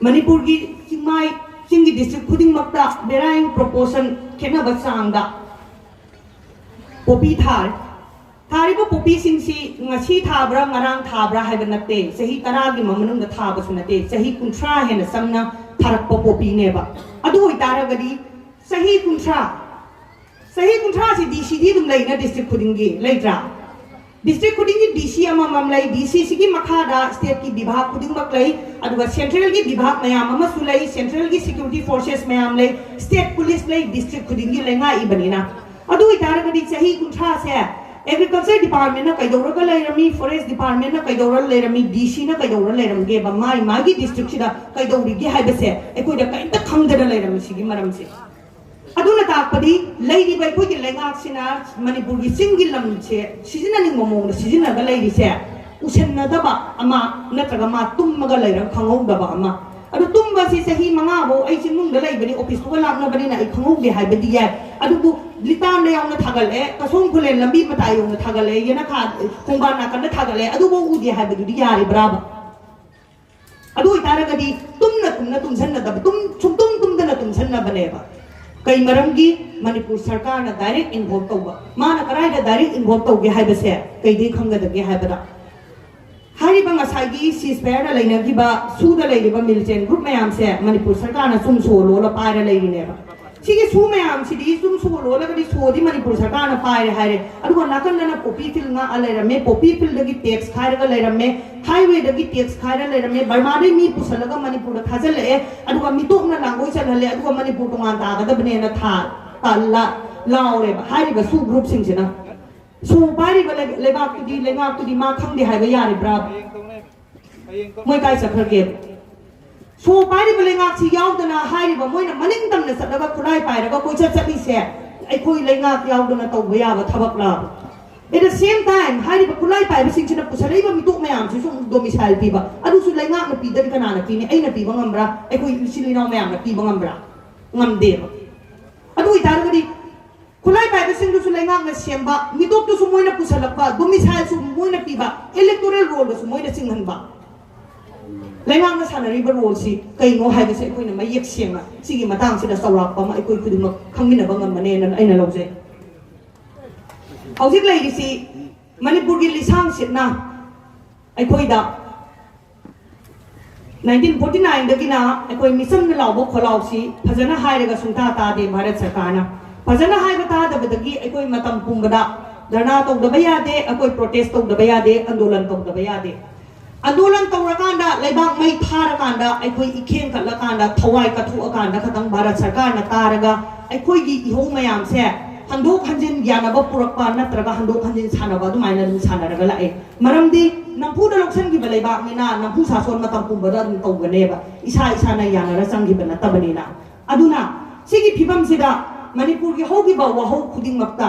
ꯃꯅꯤꯄꯨꯔꯒꯤ ꯆꯤꯡꯃꯥꯏ, ꯆꯤꯡꯒꯤ ꯗꯤꯁꯇ꯭ꯔꯤꯛ ꯈꯨꯗꯤꯡꯃꯛꯇ varying proportion, ꯈꯦꯠꯅꯕ ꯆꯥꯡꯗ ꯄꯣꯄꯤ ꯊꯥꯔꯦ꯫ ꯊꯥꯔꯤꯕ ꯄꯣꯄꯤꯁꯤꯡꯁꯤ ꯉꯁꯤ ꯊꯥꯕ꯭ꯔꯥ, ꯉꯔꯥꯡ ꯊꯥꯕ꯭ꯔꯥ ꯍꯥꯏꯕ ꯅꯠꯇꯦ, ꯆꯍꯤ ꯇꯔꯥꯒꯤ ꯃꯅꯨꯡꯗ ꯊꯥꯕꯁꯨ ꯅꯠꯇꯦ, ꯆꯍꯤ ꯀꯨꯟꯊ꯭ꯔꯥ ꯍꯦꯟꯅ ꯆꯪꯅ ꯊꯥꯔꯛꯄ ꯄꯣꯄꯤꯅꯦꯕ꯫ ꯑꯗꯨ ꯑꯣꯏꯇꯥꯔꯒꯗꯤ ꯆꯍꯤ ꯀꯨꯟꯊ꯭ꯔꯥ, ꯆꯍꯤ ꯀꯨꯟꯊ꯭ꯔꯥꯁꯤ ꯗꯤ ꯁꯤꯗꯤ ꯑꯗꯨꯝ ꯂꯩꯅ ꯗꯤꯁꯇ꯭ꯔꯤꯛ ꯈꯨꯗꯤꯡꯒꯤ, ꯂꯩꯇ꯭ꯔꯥ? ꯗꯤꯁꯇ꯭ꯔꯤꯛ ꯈꯨꯗꯤꯡꯒꯤ ꯗꯤ ꯁꯤ ꯑꯃꯃꯝ ꯂꯩ, ꯗꯤ ꯁꯤꯁꯤꯒꯤ ꯃꯈꯥꯗ ꯁ꯭ꯇꯦꯠꯀꯤ ꯕꯤꯚꯥꯒ ꯈꯨꯗꯤꯡꯃꯛ ꯂꯩ, ꯑꯗꯨꯒ ꯁꯦꯟꯇ꯭ꯔꯦꯜꯒꯤ ꯕꯤꯚꯥꯒ ꯃꯌꯥꯝ ꯑꯃꯁꯨ ꯂꯩ, ꯁꯦꯟꯇ꯭ꯔꯦꯜꯒꯤ ꯁꯦꯀ꯭ꯌꯨꯔꯤꯇꯤ ꯐꯣꯔꯁꯦꯁ ꯃꯌꯥꯝ ꯂꯩ, ꯁ꯭ꯇꯦꯠ ꯄꯨꯂꯤꯁ ꯂꯩ, ꯗꯤꯁꯇ꯭ꯔꯤꯛ ꯈꯨꯗꯤꯡꯒꯤ ꯂꯩꯉꯥꯛꯏꯕꯅꯤꯅ꯫ ꯑꯗꯨ ꯑꯣꯏꯇꯥꯔꯒꯗꯤ ꯆꯍꯤ ꯀꯨꯟꯊ꯭ꯔꯥꯁꯦ ꯑꯦꯒ꯭ꯔꯤꯀꯜꯆꯔ ꯗꯤꯄꯥꯔꯠꯃꯦꯟꯅ ꯀꯩꯗꯧꯔꯒ ꯂꯩꯔꯝꯃꯤ, ꯐꯣꯔꯦꯁ ꯗꯤꯄꯥꯔꯠꯃꯦꯟꯅ ꯀꯩꯗꯧꯔ ꯂꯩꯔꯝꯃꯤ, ꯗꯤ ꯁꯤꯅ ꯀꯩꯗꯧꯔ ꯂꯩꯔꯝꯒꯦꯕ, ꯃꯥꯒꯤ ꯃꯥꯒꯤ ꯗꯤꯁꯇ꯭ꯔꯤꯛꯁꯤꯗ ꯀꯩꯗꯧꯔꯤꯒꯦ ꯍꯥꯏꯕꯁꯦ ꯑꯩꯈꯣꯏꯗ ꯀꯔꯤꯝꯇ ꯈꯪꯗꯅ ꯂꯩꯔꯝꯃꯤ꯫ ꯁꯤꯒꯤ ꯃꯔꯝꯁꯦ ꯑꯗꯨꯅ ꯇꯥꯛꯄꯗꯤ ꯂꯩꯔꯤꯕ ꯑꯩꯈꯣꯏꯒꯤ ꯂꯩꯉꯥꯛꯁꯤꯅ ꯃꯅꯤꯄꯨꯔꯒꯤ ꯆꯤꯡꯒꯤ ꯂꯝꯁꯦ ꯁꯤꯖꯤꯟꯅꯅꯤꯡꯕ ꯃꯑꯣꯡꯗ ꯁꯤꯖꯤꯟꯅꯔꯒ ꯂꯩꯔꯤꯁꯦ ꯎꯁꯟꯅꯗꯕ ꯑꯃ ꯅꯠꯇ꯭ꯔꯒ ꯃꯥ ꯇꯨꯝꯃꯒ ꯂꯩꯔꯒ ꯈꯪꯍꯧꯗꯕ ꯑꯃ꯫ ꯑꯗꯨ ꯇꯨꯝꯕꯁꯤ ꯆꯍꯤ ꯃꯉꯥꯐꯧ ꯑꯩ ꯆꯤꯡꯅꯨꯡꯗ ꯂꯩꯕꯅꯤ, ꯑꯣꯐꯤꯁꯇꯨꯒ ꯂꯥꯞꯅꯕꯅꯤꯅ ꯑꯩ ꯈꯪꯍꯧꯗꯦ ꯍꯥꯏꯕꯗꯤ ꯌꯥꯏ꯫ ꯑꯗꯨꯕꯨ ꯂꯤꯇꯥꯟꯗ ꯌꯧꯅ ꯊꯥꯒꯠꯂꯛꯑꯦ, ꯀꯁꯣꯝ ꯈꯨꯂꯦꯟ ꯂꯝꯕꯤ ꯃꯇꯥꯏ ꯌꯧꯅ ꯊꯥꯒꯠꯂꯛꯑꯦ, ꯌꯦꯅꯈꯥ ꯈꯣꯡꯕꯥꯟ ꯅꯥꯀꯟꯗ ꯊꯥꯒꯠꯂꯛꯑꯦ, ꯑꯗꯨꯐꯧ ꯎꯗꯦ ꯍꯥꯏꯕꯗꯨꯗꯤ ꯌꯥꯔꯤꯕ꯭ꯔꯥꯕ? ꯑꯗꯨ ꯑꯣꯏꯇꯥꯔꯒꯗꯤ ꯇꯨꯝꯅ ꯇꯨꯝꯅ ꯇꯨꯝꯁꯟꯅꯗꯕ, ꯇꯨꯝ ꯁꯨꯡꯇꯨꯝ ꯇꯨꯝꯗꯅ ꯇꯨꯝꯁꯟꯅꯕꯅꯦꯕ꯫ ꯀꯩ ꯃꯔꯝꯒꯤ? ꯃꯅꯤꯄꯨꯔ ꯁꯔꯀꯥꯔꯅ ꯗꯥꯏꯔꯦꯛ ꯏꯟꯚꯣꯜꯕ ꯇꯧꯕ꯫ ꯃꯥꯅ ꯀꯗꯥꯏꯗ ꯗꯥꯏꯔꯦꯛ ꯏꯟꯚꯣꯜꯕ ꯇꯧꯒꯦ ꯍꯥꯏꯕꯁꯦ ꯀꯩꯗꯩ ꯈꯪꯒꯗꯒꯦ ꯍꯥꯏꯕꯗ, ꯍꯥꯏꯔꯤꯕ ꯉꯁꯥꯏꯒꯤ ꯁꯤꯁ ꯐꯥꯌꯔꯗ ꯂꯩꯅꯈꯤꯕ ꯁꯨꯗ ꯂꯩꯔꯤꯕ ꯃꯤꯂꯤꯇꯦꯟ ꯒ꯭ꯔꯨꯞ ꯃꯌꯥꯝꯁꯦ ꯃꯅꯤꯄꯨꯔ ꯁꯔꯀꯥꯔꯅ ꯆꯨꯝ ꯁꯣ ꯂꯣꯜꯂ ꯄꯥꯏꯔ ꯂꯩꯔꯤꯅꯦꯕ꯫ ꯁꯤꯒꯤ ꯁꯨ ꯃꯌꯥꯝꯁꯤꯗꯤ, ꯆꯨꯝ ꯁꯣ ꯂꯣꯜꯂꯒꯗꯤ ꯁꯣꯗꯤ ꯃꯅꯤꯄꯨꯔ ꯁꯔꯀꯥꯔꯅ ꯄꯥꯏꯔꯦ ꯍꯥꯏꯔꯦ, ꯑꯗꯨꯒ ꯅꯥꯀꯟꯗꯅ ꯄꯣꯄꯤ ꯐꯤꯜ ꯉꯥꯛꯑ ꯂꯩꯔꯝꯃꯦ, ꯄꯣꯄꯤ ꯐꯤꯜꯗꯒꯤ ꯇꯦꯛꯁ ꯈꯥꯏꯔꯒ ꯂꯩꯔꯝꯃꯦ, ꯍꯥꯏꯋꯦꯗꯒꯤ ꯇꯦꯛꯁ ꯈꯥꯏꯔ ꯂꯩꯔꯝꯃꯦ, ꯕꯔꯃꯥꯗꯩ ꯃꯤ ꯄꯨꯁꯜꯂꯒ ꯃꯅꯤꯄꯨꯔꯗ ꯊꯥꯖꯤꯜꯂꯛꯑꯦ, ꯑꯗꯨꯒ ꯃꯤꯇꯣꯞꯅ ꯂꯥꯡꯒꯣꯏ ꯆꯠꯍꯜꯂꯦ, ꯑꯗꯨꯒ ꯃꯅꯤꯄꯨꯔ ꯇꯣꯉꯥꯟ ꯇꯥꯒꯗꯕꯅꯦꯅ ꯊꯥ ꯇꯥ-, ꯂꯥ-, ꯂꯥꯎꯔꯦꯕ ꯍꯥꯏꯔꯤꯕ ꯁꯨ ꯒ꯭ꯔꯨꯞꯁꯤꯡꯁꯤꯅ꯫ ꯁꯣ ꯄꯥꯏꯔꯤꯕ ꯂꯩ-, ꯂꯩꯕꯥꯛꯇꯨꯗꯤ, ꯂꯩꯉꯥꯛꯇꯨꯗꯤ ꯃꯥ ꯈꯪꯗꯦ ꯍꯥꯏꯕ ꯌꯥꯔꯤꯕ꯭ꯔꯥ? ꯃꯣꯏ ꯀꯥꯏ ꯆꯠꯈ꯭ꯔꯒꯦ? ꯁꯣ ꯄꯥꯏꯔꯤꯕ ꯂꯩꯉꯥꯛꯁꯤ ꯌꯥꯎꯗꯅ ꯍꯥꯏꯔꯤꯕ ꯃꯣꯏꯅ ꯃꯅꯤꯡ ꯇꯝꯅ ꯆꯠꯂꯒ ꯈꯨꯠꯂꯥꯏ ꯄꯥꯏꯔꯒ ꯀꯣꯏꯆꯠ ꯆꯠꯂꯤꯁꯦ ꯑꯩꯈꯣꯏ ꯂꯩꯉꯥꯛ ꯌꯥꯎꯗꯅ ꯇꯧꯕ ꯌꯥꯕ ꯊꯕꯛꯂꯥ? At the same time, ꯍꯥꯏꯔꯤꯕ ꯈꯨꯠꯂꯥꯏ ꯄꯥꯏꯕꯁꯤꯡꯁꯤꯅ ꯄꯨꯁꯜꯂꯛꯏꯕ ꯃꯤꯇꯣꯞ ꯃꯌꯥꯝꯁꯤꯁꯨ ꯑꯃꯨꯛ ꯗꯣꯃꯤꯁꯥꯏꯜ ꯄꯤꯕ, ꯑꯗꯨꯁꯨ ꯂꯩꯉꯥꯛꯅ ꯄꯤꯗꯗꯤ ꯀꯅꯥꯅ ꯄꯤꯅꯤ? ꯑꯩꯅ ꯄꯤꯕ ꯉꯝꯕ꯭ꯔꯥ? ꯑꯩꯈꯣꯏ ꯏꯆꯤꯜ ꯏꯅꯥꯎ ꯃꯌꯥꯝꯅ ꯄꯤꯕ ꯉꯝꯕ꯭ꯔꯥ? ꯉꯝꯗꯦꯕ꯫ ꯑꯗꯨ ꯑꯣꯏꯇꯥꯔꯒꯗꯤ ꯈꯨꯠꯂꯥꯏ ꯄꯥꯏꯕꯁꯤꯡꯗꯨꯁꯨ ꯂꯩꯉꯥꯛꯅ ꯁꯦꯝꯕ, ꯃꯤꯇꯣꯞꯇꯨꯁꯨ ꯃꯣꯏꯅ ꯄꯨꯁꯜꯂꯛꯄ, ꯗꯣꯃꯤꯁꯥꯏꯜꯁꯨ ꯃꯣꯏꯅ ꯄꯤꯕ, ꯏꯂꯦꯛꯇꯣꯔꯦꯜ ꯔꯣꯜꯗꯁꯨ ꯃꯣꯏꯅ ꯆꯤꯡꯍꯟꯕ꯫ ꯂꯩꯉꯥꯛꯅ ꯁꯥꯟꯅꯔꯤꯕ ꯔꯣꯜꯁꯤ ꯀꯩꯅꯣ ꯍꯥꯏꯕꯁꯦ ꯑꯩꯈꯣꯏꯅ ꯃꯌꯦꯛ ꯁꯦꯡꯅ ꯁꯤꯒꯤ ꯃꯇꯥꯡꯁꯤꯗ ꯆꯥꯎꯔꯥꯛꯄ ꯑꯃ ꯑꯩꯈꯣꯏ ꯈꯨꯗꯤꯡꯃꯛ ꯈꯪꯃꯤꯟꯅꯕ ꯉꯝꯒꯅꯦꯅ ꯑꯩꯅ ꯂꯧꯖꯩ꯫ ꯍꯧꯖꯤꯛ ꯂꯩꯔꯤꯁꯤ ꯃꯅꯤꯄꯨꯔꯒꯤ ꯂꯤꯁꯥꯡꯁꯤꯠꯅ ꯑꯩꯈꯣꯏꯗ ꯅꯥꯏꯟꯇꯤꯟ ꯐꯣꯔꯇꯤ ꯅꯥꯏꯟꯗꯒꯤꯅ ꯑꯩꯈꯣꯏ ꯃꯤꯆꯝꯅ ꯂꯥꯎꯕ ꯈꯣꯜꯂꯥꯎꯁꯤ ꯐꯖꯅ ꯍꯥꯏꯔꯒ ꯁꯨꯡꯇꯥ ꯇꯥꯗꯦ ꯚꯥꯔꯠ ꯁꯔꯀꯥꯔꯅ꯫ ꯐꯖꯅ ꯍꯥꯏꯕ ꯇꯥꯗꯕꯗꯒꯤ ꯑꯩꯈꯣꯏ ꯃꯇꯝ ꯄꯨꯝꯕꯗ ꯙꯔꯅꯥ ꯇꯧꯗꯕ ꯌꯥꯗꯦ, ꯑꯩꯈꯣꯏ ꯄ꯭ꯔꯣꯇꯦꯁ ꯇꯧꯗꯕ ꯌꯥꯗꯦ, ꯑꯟꯗꯣꯂꯟ ꯇꯧꯗꯕ ꯌꯥꯗꯦ꯫ ꯑꯟꯗꯣꯂꯟ ꯇꯧꯔꯀꯥꯟꯗ, ꯂꯩꯕꯥꯛ ꯃꯩ ꯊꯥꯔꯀꯥꯟꯗ, ꯑꯩꯈꯣꯏ ꯏꯈꯦꯡ ꯀꯠꯂꯀꯥꯟꯗ, ꯊꯋꯥꯏ ꯀꯠꯊꯣꯛꯑꯀꯥꯟꯗ ꯈꯛꯇꯪ ꯚꯥꯔꯠ ꯁꯔꯀꯥꯔꯅ ꯇꯥꯔꯒ ꯑꯩꯈꯣꯏꯒꯤ ꯏꯍꯧ ꯃꯌꯥꯝꯁꯦ ꯍꯟꯗꯣꯛ ꯍꯟꯖꯤꯟ ꯌꯥꯅꯕ ꯄꯨꯔꯛꯄ ꯅꯠꯇ꯭ꯔꯒ ꯍꯟꯗꯣꯛ ꯍꯟꯖꯤꯟ ꯁꯥꯟꯅꯕ ꯑꯗꯨꯃꯥꯏꯅ ꯑꯗꯨꯝ ꯁꯥꯟꯅꯔꯒ ꯂꯥꯛꯑꯦ꯫ ꯃꯔꯝꯗꯤ ꯅꯝꯐꯨꯗ ꯂꯧꯁꯤꯟꯈꯤꯕ ꯂꯩꯕꯥꯛꯅꯤꯅ ꯅꯝꯐꯨ ꯁꯥꯁꯣꯟ ꯃꯇꯝ ꯄꯨꯝꯕꯗ ꯑꯗꯨꯝ ꯇꯧꯒꯅꯦꯕ, ꯏꯁꯥ ꯏꯁꯥꯅ ꯌꯥꯅꯔ ꯆꯪꯈꯤꯕ ꯅꯠꯇꯕꯅꯤꯅ꯫ ꯑꯗꯨꯅ ꯁꯤꯒꯤ ꯐꯤꯕꯝꯁꯤꯗ ꯃꯅꯤꯄꯨꯔꯒꯤ ꯍꯧꯈꯤꯕ ꯋꯥꯍꯧ ꯈꯨꯗꯤꯡꯃꯛꯇ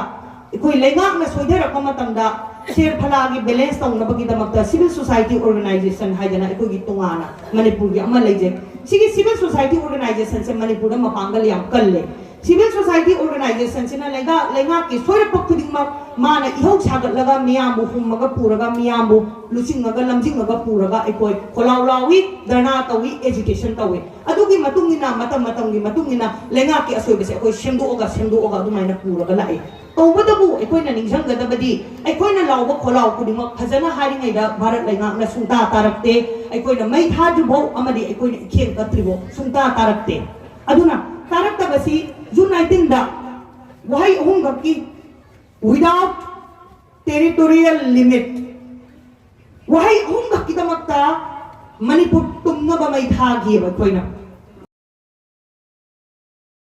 ꯑꯩꯈꯣꯏ ꯂꯩꯉꯥꯛꯅ ꯁꯣꯏꯊꯔꯛꯄ ꯃꯇꯝꯗ ꯁꯦꯜ ꯐꯂꯥꯒꯤ ꯕꯦꯂꯦꯟꯁ ꯇꯧꯅꯕꯒꯤꯗꯃꯛꯇ ꯁꯤꯚꯤꯜ ꯁꯣꯁꯥꯏꯇꯤ ꯑꯣꯔꯒꯅꯥꯏꯖꯦꯁꯟ ꯍꯥꯏꯗꯅ ꯑꯩꯈꯣꯏꯒꯤ ꯇꯣꯉꯥꯟꯅ ꯃꯅꯤꯄꯨꯔꯒꯤ ꯑꯃ ꯂꯩꯖꯩ꯫ ꯁꯤꯒꯤ ꯁꯤꯚꯤꯜ ꯁꯣꯁꯥꯏꯇꯤ ꯑꯣꯔꯒꯅꯥꯏꯖꯦꯁꯟꯁꯦ ꯃꯅꯤꯄꯨꯔꯗ ꯃꯄꯥꯡꯒꯜ ꯌꯥꯝ ꯀꯜꯂꯦ꯫ ꯁꯤꯚꯤꯜ ꯁꯣꯁꯥꯏꯇꯤ ꯑꯣꯔꯒꯅꯥꯏꯖꯦꯁꯟꯁꯤꯅ ꯂꯩꯉꯥꯛ ꯂꯩꯉꯥꯛꯀꯤ ꯁꯣꯏꯔꯛꯄ ꯈꯨꯗꯤꯡꯃꯛ ꯃꯥꯅ ꯏꯍꯧ ꯁꯥꯒꯠꯂꯒ ꯃꯤꯌꯥꯝꯕꯨ ꯍꯨꯝꯃꯒ ꯄꯨꯔꯒ ꯃꯤꯌꯥꯝꯕꯨ ꯂꯨꯆꯤꯡꯉꯒ ꯂꯝꯖꯤꯡꯉꯒ ꯄꯨꯔꯒ ꯑꯩꯈꯣꯏ ꯈꯣꯜꯂꯥꯎ ꯂꯥꯎꯏ, ꯙꯔꯅꯥ ꯇꯧꯏ, ꯑꯦꯖꯤꯇꯦꯁꯟ ꯇꯧꯏ꯫ ꯑꯗꯨꯒꯤ ꯃꯇꯨꯡ ꯏꯟꯅ ꯃꯇꯝ ꯃꯇꯝꯒꯤ ꯃꯇꯨꯡ ꯏꯟꯅ ꯂꯩꯉꯥꯛꯀꯤ ꯑꯁꯣꯏꯕꯁꯦ ꯑꯩꯈꯣꯏ ꯁꯦꯝꯗꯣꯛꯑꯒ ꯁꯦꯝꯗꯣꯛꯑꯒ ꯑꯗꯨꯃꯥꯏꯅ ꯄꯨꯔꯒ ꯂꯥꯛꯏ꯫ ꯇꯧꯕꯇꯕꯨ ꯑꯩꯈꯣꯏꯅ ꯅꯤꯡꯁꯤꯡꯒꯗꯕꯗꯤ ꯑꯩꯈꯣꯏꯅ ꯂꯥꯎꯕ ꯈꯣꯜꯂꯥꯎ ꯈꯨꯗꯤꯡꯃꯛ ꯐꯖꯅ ꯍꯥꯏꯔꯤꯉꯩꯗ ꯚꯥꯔꯠ ꯂꯩꯉꯥꯛꯅ ꯁꯨꯡꯇꯥ ꯇꯥꯔꯛꯇꯦ꯫ ꯑꯩꯈꯣꯏꯅ ꯃꯩ ꯊꯥꯗ꯭ꯔꯤꯐꯥꯎ ꯑꯃꯗꯤ ꯑꯩꯈꯣꯏꯅ ꯏꯈꯦꯡ ꯀꯠꯇ꯭ꯔꯤꯐꯥꯎ ꯁꯨꯡꯇꯥ ꯇꯥꯔꯛꯇꯦ꯫ ꯑꯗꯨꯅ ꯇꯥꯔꯛꯇꯕꯁꯤ ꯖꯨꯟ nineteenꯗ ꯋꯥꯍꯩ ꯑꯍꯨꯝꯈꯛꯀꯤ, without territorial limit, ꯋꯥꯍꯩ ꯑꯍꯨꯝꯈꯛꯀꯤꯗꯃꯛꯇ ꯃꯅꯤꯄꯨꯔ ꯇꯨꯝꯅꯕ ꯃꯩ ꯊꯥꯈꯤꯑꯕ ꯑꯩꯈꯣꯏꯅ꯫